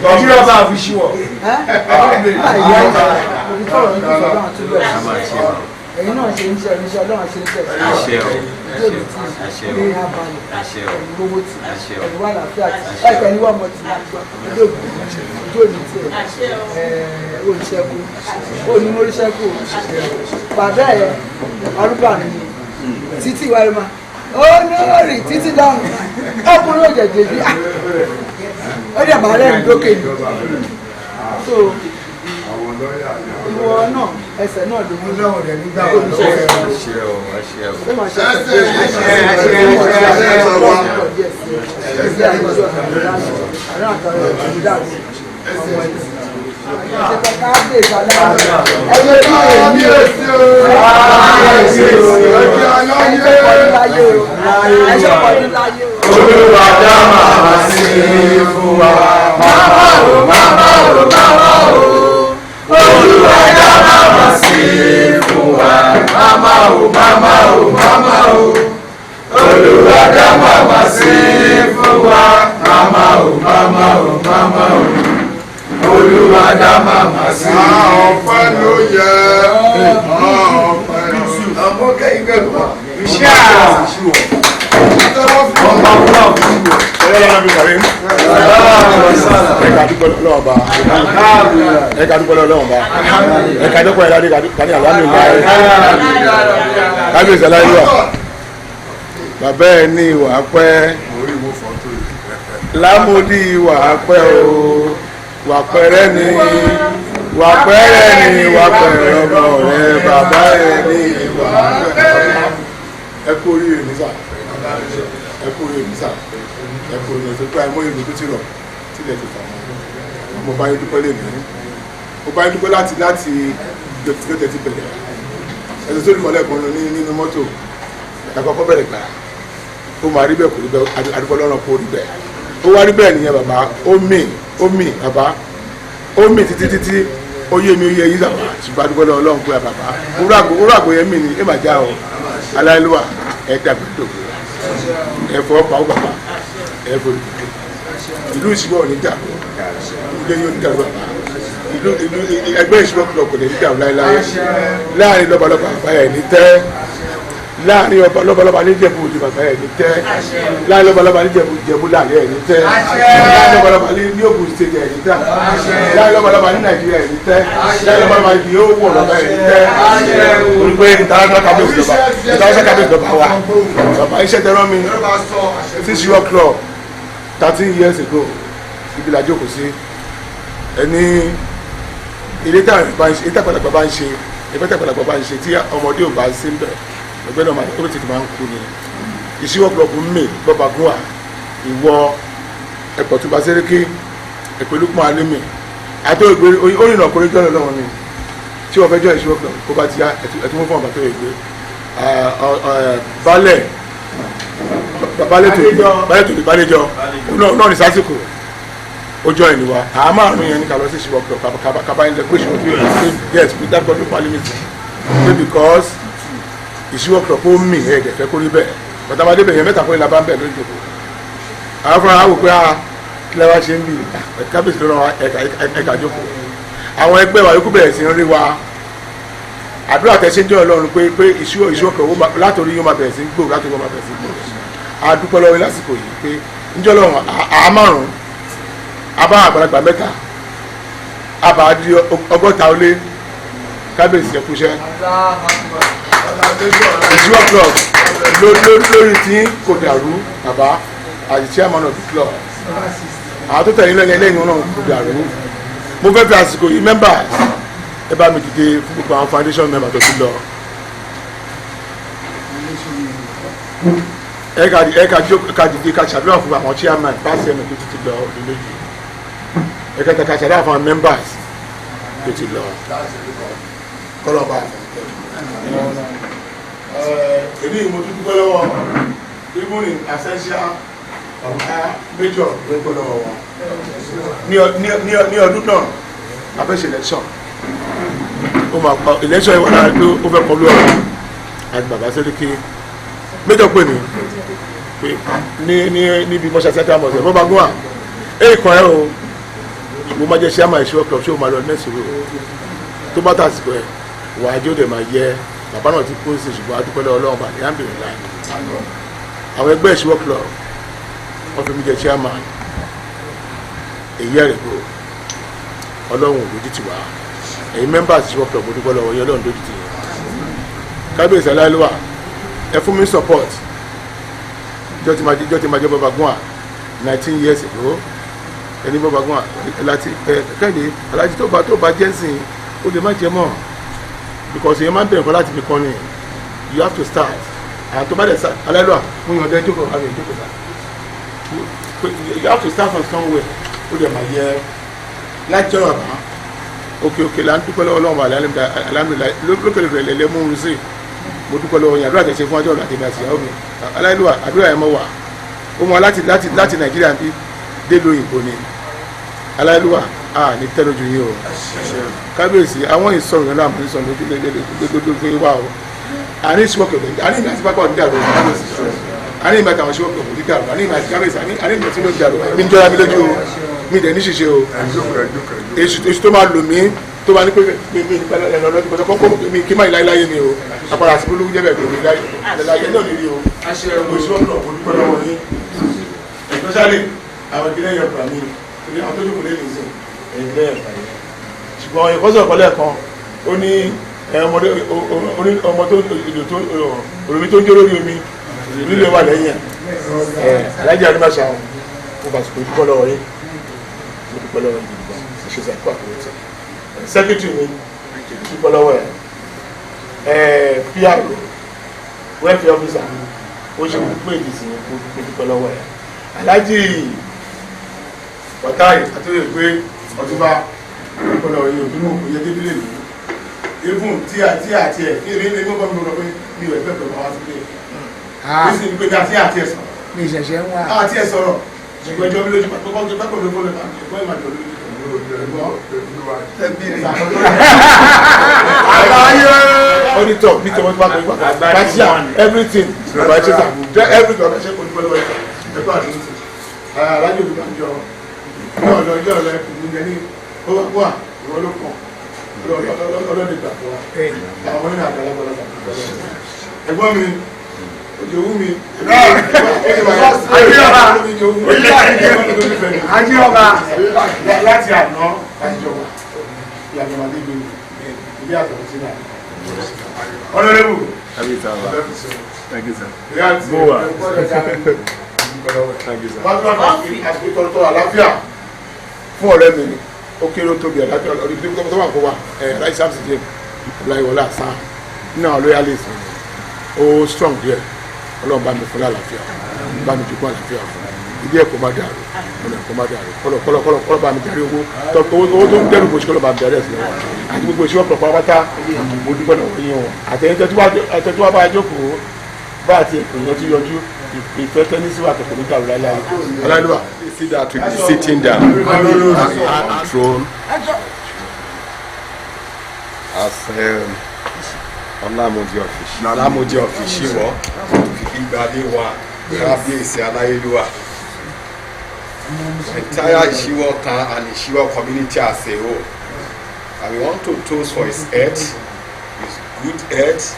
Speaker 3: Nàìjíríà bá fi ṣíwọ̀.
Speaker 1: Ẹ̀yin náà ṣe ń ṣe iṣẹ́ Ọlọ́run ṣe ń ṣe ìdí tí ní abalẹ̀ ẹ̀yìn gbogbo tì ẹ̀yìn wà láfíà tì ẹ̀kẹ́ ní wọ́n mọ̀ tì ìdí òbí ìdí òní tì ẹ̀ òṣìṣẹ́kù onímọ̀ríṣẹ́kù bàbá ẹ̀ arúgbó àná ni títí ìwà rẹ̀ máa olórí títí lọ́rùn ọkùnrin òjèjì bí ó dẹ̀ máa rẹ́rìn lókè ni so ìwọ náà ẹsẹ̀ náà ló mú
Speaker 3: lọ́wọ́ rẹ̀ nígbà
Speaker 1: wo ló ṣe é máa ṣe
Speaker 5: Olúwa dá màmá sí fún wa. Màmá o, màmá o, màmá o. Olúwa dá màmá sí fún wa. Màmá o, màmá o, màmá o. Olúwa dá màmá sí fún wa. Màmá o, màmá o, màmá o. Olúwa dá màmá sí.
Speaker 6: Ọpẹ́ ló yẹ. Ọpẹ́ ló yẹ.
Speaker 5: Àmọ́ kẹ́yìn bẹ́ẹ̀ wá.
Speaker 3: Iṣẹ́
Speaker 4: Ẹ̀ka dúpẹ́ lọ́wọ́ bá. Ẹ̀ka dúpẹ́ lọ́wọ́ bá. Ẹ̀ka dúpẹ́ lọ́wọ́ bá. Ní àlámì láyé. Kábíyèsí aláyé wà. Bàbá ẹ̀ ní ìwà pẹ́. Lámúdí ìwà pẹ́ o. Wà pẹ́rẹ́ ni. Wà pẹ́rẹ́ ni. Wà pẹ́rẹ́ ọmọ rẹ. Bàbá ẹ̀ ní ìwà pẹ́. Ẹ kú oríire ní sà. Ẹ kú oríire ní sà. Ẹ kú oríire tó pé àìmọ́ ìlú tó ti rọ̀ tilẹ̀ ti fà wọ́n. Mo bá yín dúpẹ́ lè ní. Mo bá yín dúpẹ́ láti lọ́tẹ̀ ti bẹ̀rẹ̀. Ẹ̀sìn tó dùkọ̀ lẹ́ẹ̀kan ní nínú mọ́tò. Ẹ̀ka kọ́kọ́ bẹ̀rẹ̀ gbà. Ó máa rí bẹ́ẹ̀ kò rí bẹ́ẹ̀ adúpẹ́ lọ́rùn kò rí bẹ́ẹ̀. Ó wá rí bẹ́ẹ̀ nìyẹn bàbá. Ó mì ó mì bàbá. Ó mì títí títí. Ó yé mi ó yé yín bàbá. Ṣùgbọ́n adúpẹ́ lọ́rùn Ọlọ́run pé bàbá. Orú àgbo yẹn mì ní ẹ mà já o. Aláìlúwà ẹ dàgbà dògbò. Ẹ fọwọ́ pa ó bàbá. Ẹ forí dùdú. Ìlú ìṣúná ò ní dàrú. Ilé yóò ní dàrú bàbá. Ìlú ìlú ẹgbẹ́ ìṣúná kúlọ̀ kò lè ní dàrú láéláé. Láàrin lọ́balọ́ba bàbá ẹ̀ ní tẹ́. Láàrin ọba lọ́balọ́ba ní Ìjẹ̀bú Òde bàbá ẹ̀ ní tẹ́. Láàrin lọ́balọ́ba ní Ìjẹ̀bú Ìjẹ̀bú láàrin ẹ̀ ní tẹ́. Láàrin lọ́balọ́ba ní Ògùn state ẹ̀ ní tẹ́. Láàrin lọ́balọ́ba ní Nàìjíríà ẹ̀ ní tẹ́. Láàrin lọ́balọ́ba ní yóò wọ̀ lọ́ba ẹ̀ ní tẹ́. Olùgbé international cabinet lọ́ba international cabinet lọ́ba wa. Bàbá iṣẹ́ tẹ rán mi six o'clock 13 years ago ibi la jókòó sí ẹni ilé tá àgbàlagbà bá ń ṣe ẹgbẹ́ tá àgbàlagbà bá ń ṣe tí ọmọdé ò bá sí ń bẹ̀ ẹgbẹ́ náà ó tètè máa ń kú ni ìṣíwọ́ klọ́ọ̀bù mi bọ́ba gúnwà ìwọ ẹ̀pọ̀tùbà sẹ́ríkì ẹ̀pẹ̀lúpọ̀ alẹ́mì àti orìnà ọkùnrin jọ́nà lọ́wọ́ ni tí wọ́n fẹ́ jọ ìṣíwọ́ klọ́ọ̀bù kó bá ti yá ẹ̀tún fún ọ̀bà tó yẹ gbé balẹ̀ balẹ̀ tó ní balẹ̀ jọ náà ní sásìkò ojú ẹ̀ níwá àá márùn yẹn ní ká lọ sí ìṣíwọ́ klọ́ọ̀bù kaba ń lẹ pé ìṣíwọ́ klọ́ọ̀bù yes we thank God for parliament because ìṣíwọ́ klọ́ọ̀bù ó mì ẹ̀ dẹ̀ fẹ́ kó rí bẹ́ẹ̀ bàtàbàdé bẹ̀yẹn mẹ́ta fún ilà bá ń bẹ̀ lójú ìjòkó àwọn fúnra wò pé a kí lè wá ṣe ń bì kábíyèsí lọ́nà ẹ̀ka jókòó àwọn ẹgbẹ́ wa yòókù bẹ̀rẹ̀ sí ń rí wa àdúrà tẹ̀sí ń jẹ́ ọlọ́run pé pé ìṣíwọ́ kan látòrí yóò máa bẹ̀rẹ̀ sí ń gbòòrò látòrí yóò máa bẹ̀rẹ̀ sí ń gbòòrò a dúpẹ́ lọ́wọ́ lásìkò yìí pé ń jẹ́ ọlọ́run àá márùn-ún abá àgbàlagbà mẹ́ta abà di 60 ó lé kábíyèsí ẹ̀kúṣẹ́ ìṣíwọ́ club lórí tí kò dàrú bàbá as the chairman of the club àwọn tó tẹ̀lé lẹ́yìn lẹ́yìn náà kò dàrú mo fẹ́ fi àsìkò yìí members ẹ bá mi dìde fún gbogbo àwọn foundation members tó ti lọ ẹ ká dìde ká ṣàdúrà fún àwọn chairman past chairman tó ti lọ ọdún méjì ẹ ká ṣàdúrà fún àwọn members tó ti lọ kọ́lọ́ bá èmi mo tún dúpẹ́ lọ́wọ́ even in essential ọ̀gá major ló dúpẹ́ lọ́wọ́ wọn ní ọdún náà a fẹ́ ṣe election ó máa kọ election yìí wà lára pé ó fẹ́ kọlu ọ̀rọ̀ àti bàbá Sẹ́ríkì major pè mí pé ní níbi mọ́ṣá central mosque bọ́ba gún wa
Speaker 9: Èyí kan ẹ o, mo máa jẹ́ chairman Ìṣíwọ́ club, ṣé o máa lọ next week tó bá tàsìkò ẹ̀ wàá jó dẹ̀ máa yẹ. Bàbá náà ti kú sí, ṣùgbọ́n adúpẹ́ lọ́wọ́ Ọlọ́run bàdé àǹbìrì láì. Àwọn ẹgbẹ́ Ìṣíwọ́ club wọ́n fi mí jẹ chairman a year ago. Ọlọ́run ò lójú tì wá. Ẹ̀yin members Ìṣíwọ́ club, mo dúpẹ́ lọ́wọ́ yín. Ọlọ́run lójú tì yín. Kábíyèsí aláìlúwà, ẹ fún mi support jọ́ tí máa jẹ́ bàbá gún à 19 years ago. Ẹni bàbá gún à láti ẹ kẹ́hìndé alájí tó bá jẹ́ sìn, ó lè má jẹ mọ́, because èèyàn máa ń bẹ̀rẹ̀ nǹkan láti fi kan ni. You have to start, and tó bá dẹ̀ start, aláìlúwà, mo yàn ọdẹ jókòó, àmì jókòó sá. You have to start from somewhere. Ó dẹ̀ máa yẹ láti ọ̀rọ̀ bá òkè òkè là ń dúpẹ́ lọ́wọ́ Ọlọ́run, alhamdulillahi, lókè lókè lẹ́lẹ́ mú un sí. Mo dúpẹ́ lọ́wọ́ yẹn. Àdúrà tẹ̀sẹ̀ fún ọjọ́ ọ̀la tèmi àti ìyàwó mi, aláìlúwà, àdúrà yẹn mọ́ wà ó mọ láti Nàìjíríà bí dé lóyìnbó ni. Aláìlúwà, a ní tẹ́lójú yín o. Kábíyèsí, àwọn ìsọ̀rọ̀ yẹn náà, àmọ́ ìsọ̀rọ̀ lójú fún wa o. Àní ìṣíwọ́kẹ̀, àní ìgbà tí pápá òní dàrú. Kábíyèsí, àní ìgbà tí àwọn ìṣíwọ́kẹ̀ òní dàrú. Àní ìgbà tí kábíyèsí, àní ìgbà tí ló dàrú. Mi ń jọra mi lójú o, mi dẹ̀ ní ṣìṣe o. Èṣù tó máa lò mí, tó máa ní pé mi nípa ẹ̀rọ lọ́dún kọ́kọ́ mi kí má yìí láyé mi o. Àpàrà àti olówó jẹ́ bẹ́ẹ̀ mi láyé náà ní rí o. Òṣìṣẹ́ ọ̀nà, mo dúpẹ́ lọ́wọ́ yín, especially àwọn ìpínlẹ̀ Yorùbá mi, torí àwọn tó jókòó lé nìsín ìpínlẹ̀ Yorùbá yẹn. Ṣùgbọ́n ìkọ́sọ̀ ọ̀kọ́lẹ̀ kan ó ní ọmọdé ọmọ tó ìlú tó olómi tó ń jó lórí omi nílé wà lẹ́yìn ẹ̀. Alájà Adébáṣà, mo bá sùkúrú dúpẹ́ lọ́wọ́ yín. Mo dúpẹ́ lọ́wọ́ yín gidi gan. Ṣe sàkó àkókò secretary mi, dúpẹ́ lọ́wọ́ ẹ̀. PRO, welfare officer, ó ṣe gbogbo èdè sí, mo dúpẹ́ lọ́wọ́ ẹ̀. Alájì Wàtáì àtúnyẹ̀ pé ọtúnba, dúpẹ́ lọ́wọ́ yín. Òbí mò kò yẹ débílẹ̀ mi even tí àti àti ẹ̀ kí èmi ní gbọ́dọ̀ mi lọ pé mi ò ẹgbẹ́ pẹ̀lú àwọn sílé nísìnyí pé àti àti ẹ̀ sọ̀rọ̀.
Speaker 1: Mi ìṣẹ̀ṣẹ̀ ń wá.
Speaker 9: Àti ẹ̀ sọ̀rọ̀, ṣùgbọ́n ẹjọ́ mi lójú pàtó kọ́ tó pẹ́kọ̀ọ́ ló fọ́lẹ̀ ẹ̀gbọ́n ìmàjọ lójú. Auditor bí tọmọ tó bá kọ ìgbà cashier, everything, bàbá ṣe sà, everything, bàbá ṣe kò ní pẹ̀lú ẹ̀kọ́ ẹ̀kọ́ àdúgbò alájò olùbànjọ ní ọ̀dọ̀ ilé ọ̀lọ́ ẹ̀kọ́ mi ní ó wà ìwọ ló kàn ọlọ́dẹ gbà fún wa. Àwọn nínú àgbàlagbà ẹ̀gbọ́n mi òjòwú mi.
Speaker 1: Ajé ọba.
Speaker 9: Láti àná àtijọba ìyàgbọ́n àdégbò ilé àtọ̀tọ̀ sí náà. Honorable.
Speaker 6: Thank you, sir.
Speaker 9: Boa.
Speaker 6: Thank you, sir.
Speaker 9: Àsìkò tọrọ àlàáfíà fún ọ̀rẹ́ mi, ó kéré ó tóbi, àlàáfíà ọdún tó wà kó wa ẹ̀ láì sáàmù sí jẹ́ ọláyíwọlá àṣà nínú àwọn loyalist, ó strong díẹ̀. Ọlọ́run bá mi fún lálàáfíà, bá mi jogún àlàáfíà fún ilé ẹ̀kọ́, má dàrú, ọ̀nà ẹ̀kọ́ má dàrú. Kọ́lọ̀ kọ́lọ̀ kọ́lọ̀ kọ́lọ̀ bá mi darí owó owó tó ń dẹ́rù bó ṣe, kọ́lọ̀ bá mi darí ẹ̀sìn lọ́wọ́ àti gbogbo ìṣúwọ́ pọ̀ pátápátá. Mo dúpẹ́ lọ́wọ́ yín o. Àtẹ̀yìntẹ́ tó wá bá a jókòó bá àti ètò yẹn tó yọjú ìfẹ́ tẹ́nísì wà kẹ̀kẹ́ ní dàrú láíláí aláìlúwà.
Speaker 6: See that we be sitting down on throne as Olamoji of Ishiwo, Igbade wa Kábíyèsí aláyélúwà, entire Ishiwo town and Ishiwo community as a whole. And we want to toast for his health, his good health,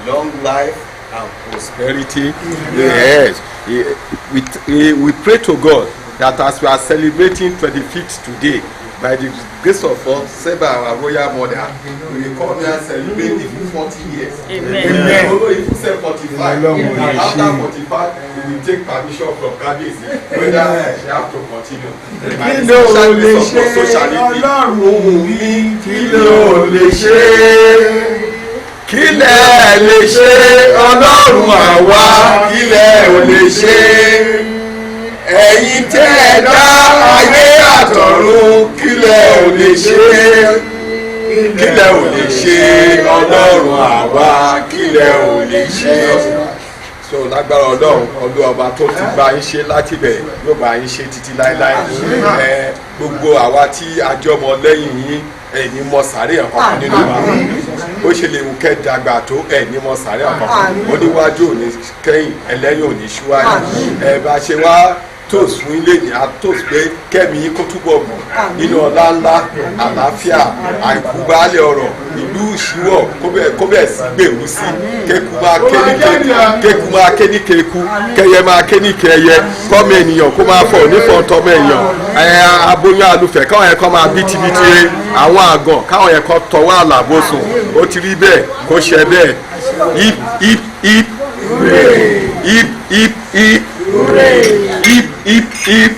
Speaker 6: long life and prosperity. Yes, we pray to God that as we are celebrating 25th today, by the grace of God, said by our royal mother, we will come here and celebrate even 40 years.
Speaker 2: Amen.
Speaker 6: Amen. Although if you say 45, and after 45, we will take permission from Kabiyesi whether she have to continue.
Speaker 5: Kí ló lè ṣe, Ọlọ́run mi? Kí ló lè ṣe? Kí lẹ lè ṣe, Ọlọ́run àwa? Kí lẹ ò lè ṣe? Ẹ̀yin tẹ́ ẹ dá ayé àtọ̀run, kí lẹ ò lè ṣe? Kí lẹ ò lè ṣe, Ọlọ́run àwa? Kí lẹ ò lè ṣe?
Speaker 6: So lágbára Ọlọ́run, ọdún ọba tó ti bá yín ṣe láti bẹ̀ yóò bá yín ṣe títí láéláé. Ẹ gbogbo àwa tí a jẹ́ ọmọ lẹ́yìn yín, ẹ̀yin mọ sàárè ọ̀kankan nínú wa. Ó ṣe lè wù kẹ́ dàgbà tó, ẹ̀yin mọ sàárè ọ̀kankan. Oníwájú ò ní kẹ́yìn, ẹlẹ́yìn ò ní ṣíwájú. Ẹ bá ṣe wá. Toast fún ilé ní a toast pé kẹ́mi yín kó túbọ̀ gùn nínú ọlá ńlá, àlàáfíà, àìkú baálé ọ̀rọ̀. Ìlú Ìṣíwọ̀ kó bẹ̀ sí gbèrú sí, kéku máa ké ní kéku, kéku máa ké ní kéku, kẹyẹ máa ké ní kẹyẹ, kọ́mọ ènìyàn kó máa fọ̀ nífọ̀ọ́ tọmọ èèyàn. Aboyún alùfẹ́ káwọn yẹn kọ́ máa bí tibitire, àwọn àgàn káwọn yẹn kọ́ tọwọ́ àlàbòsùn. Ó ti rí bẹ́ẹ̀, kó ṣe bẹ́ẹ̀. Hip hip hip hip hip hip hip hip hip.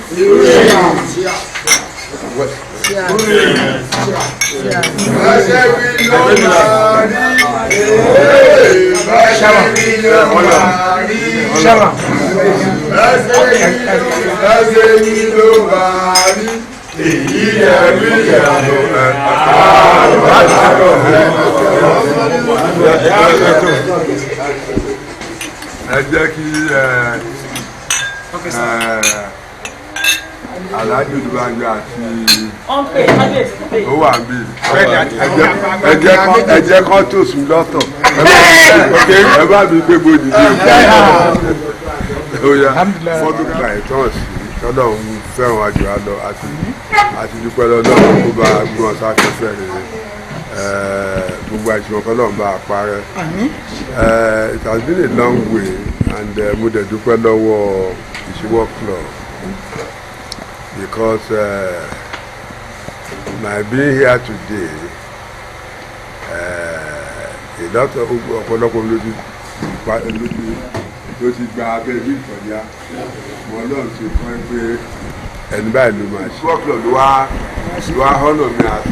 Speaker 5: Ẹsẹ̀ wí ló máa rí. Ẹsẹ̀ wí ló máa rí. Ẹsẹ̀ wí ló máa rí. Èyí ẹ̀rí ìyàwó
Speaker 10: ẹ jẹ́ kí Alhaji Olúbànjọ àti ó wà bí ẹ jẹ́ kán tó sùn lọ́tọ̀, ẹ bá mi gbé gbòdì ní òkè fọ́tò gbà ẹ̀ tán sí tọ́lọ̀ ń fẹ́ràn àjò àlọ́ àti dúpẹ́ lọ́dọ̀ kó bá gbọ́n sáfẹ́fẹ́ rere, gbogbo àìsàn kọ́lọ̀ ń bá a parẹ́. It has been a long way and mo dẹ̀ dúpẹ́ lọ́wọ́ Ìṣíwọ̀ club because my being here today, a lot of ọ̀pọ̀lọpọ̀ ló ti gba abẹ́ bí ìkọjá mọ náà ti kọ́ ẹ pé ẹni báyìí ló máa ṣe. Ìṣíwọ̀ club ló wá honour mi as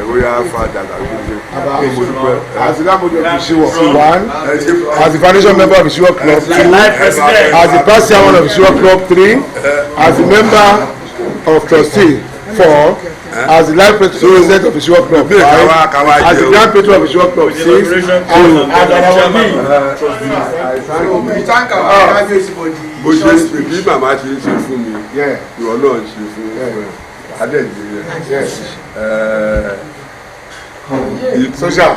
Speaker 10: royal father tàbí ṣe mo dúpẹ́.
Speaker 3: As the landlord of Ishiwo, one, as the foundation member of Ishiwo Club, two, as the past chairman of Ishiwo Club, three, as the member of trustee, four, as the life president of Ishiwo Club, five, as the grand patron of Ishiwo Club, six, and as our
Speaker 5: We thank our Kábíyèsí for the
Speaker 10: Bó ṣe ń ṣe, bí màmá ṣe ń ṣe fún mi, ìwọ náà ń ṣe fún ẹ adẹ́jìrì ẹ.
Speaker 3: Social.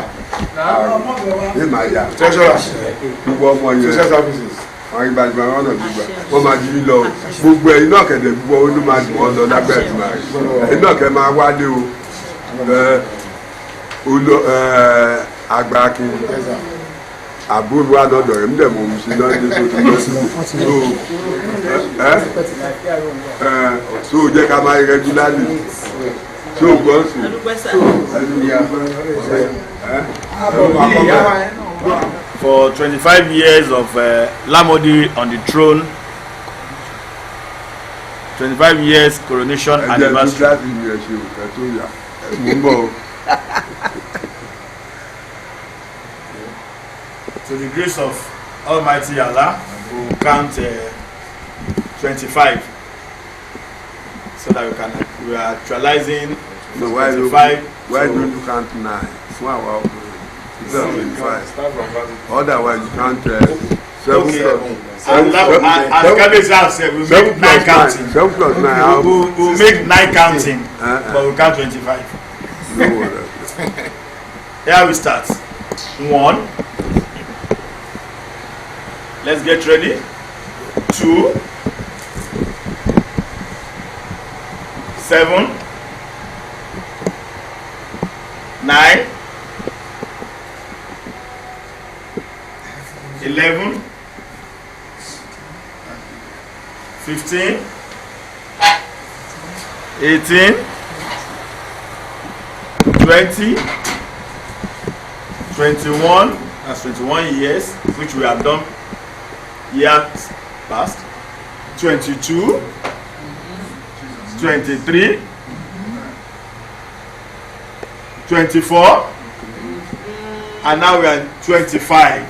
Speaker 10: Ìmàyà
Speaker 3: Treasurer.
Speaker 10: Gbogbo ọmọ yẹn
Speaker 3: Social services.
Speaker 10: Wọn yí gbajúmọ̀ wọn náà gbígbà wọn máa jí lọ. Gbogbo ẹ̀yin náà kẹ̀dẹ̀, gbogbo owó ló máa dùn wọn lọ lábẹ́ ẹ̀dùn ààrẹ. Ẹ̀yin náà kẹ̀ máa wálé o. Àgbà akin àbúrò wa lọ́dọ̀ rẹ̀ nílẹ̀ mọ̀ ṣe lọ́dẹ̀ tó ti lọ sí so ẹ ẹ so jẹ́ ká máa regularly so gbọ́ sí ẹni ẹ.
Speaker 8: For 25 years of Lamodi on the throne, 25 years coronation
Speaker 10: Ẹ jẹ́ tó
Speaker 8: anniversary.
Speaker 10: Láti ní ẹ ṣe òkè tó yà mò ń bọ̀ o.
Speaker 8: To the grace of Almighty Allah, we will count 25 so that we are actualizing
Speaker 10: No, why don't
Speaker 8: 25.
Speaker 10: Why don't you count nine fún àwa ọkùnrin instead of 25? Otherwise you count seven plus
Speaker 8: And as Kabiyesi have said, we
Speaker 10: seven
Speaker 8: make nine
Speaker 10: plus nine
Speaker 8: counting.
Speaker 10: Seven plus nine, how?
Speaker 8: We make nine counting, but we count 25.
Speaker 10: No worry.
Speaker 8: Here we start. One. Let's get ready. Two. 7. 9. 11. 15. 18. 20. 21. That's 21 years, which we have done years past. 22. 23. 24. And now we are 25.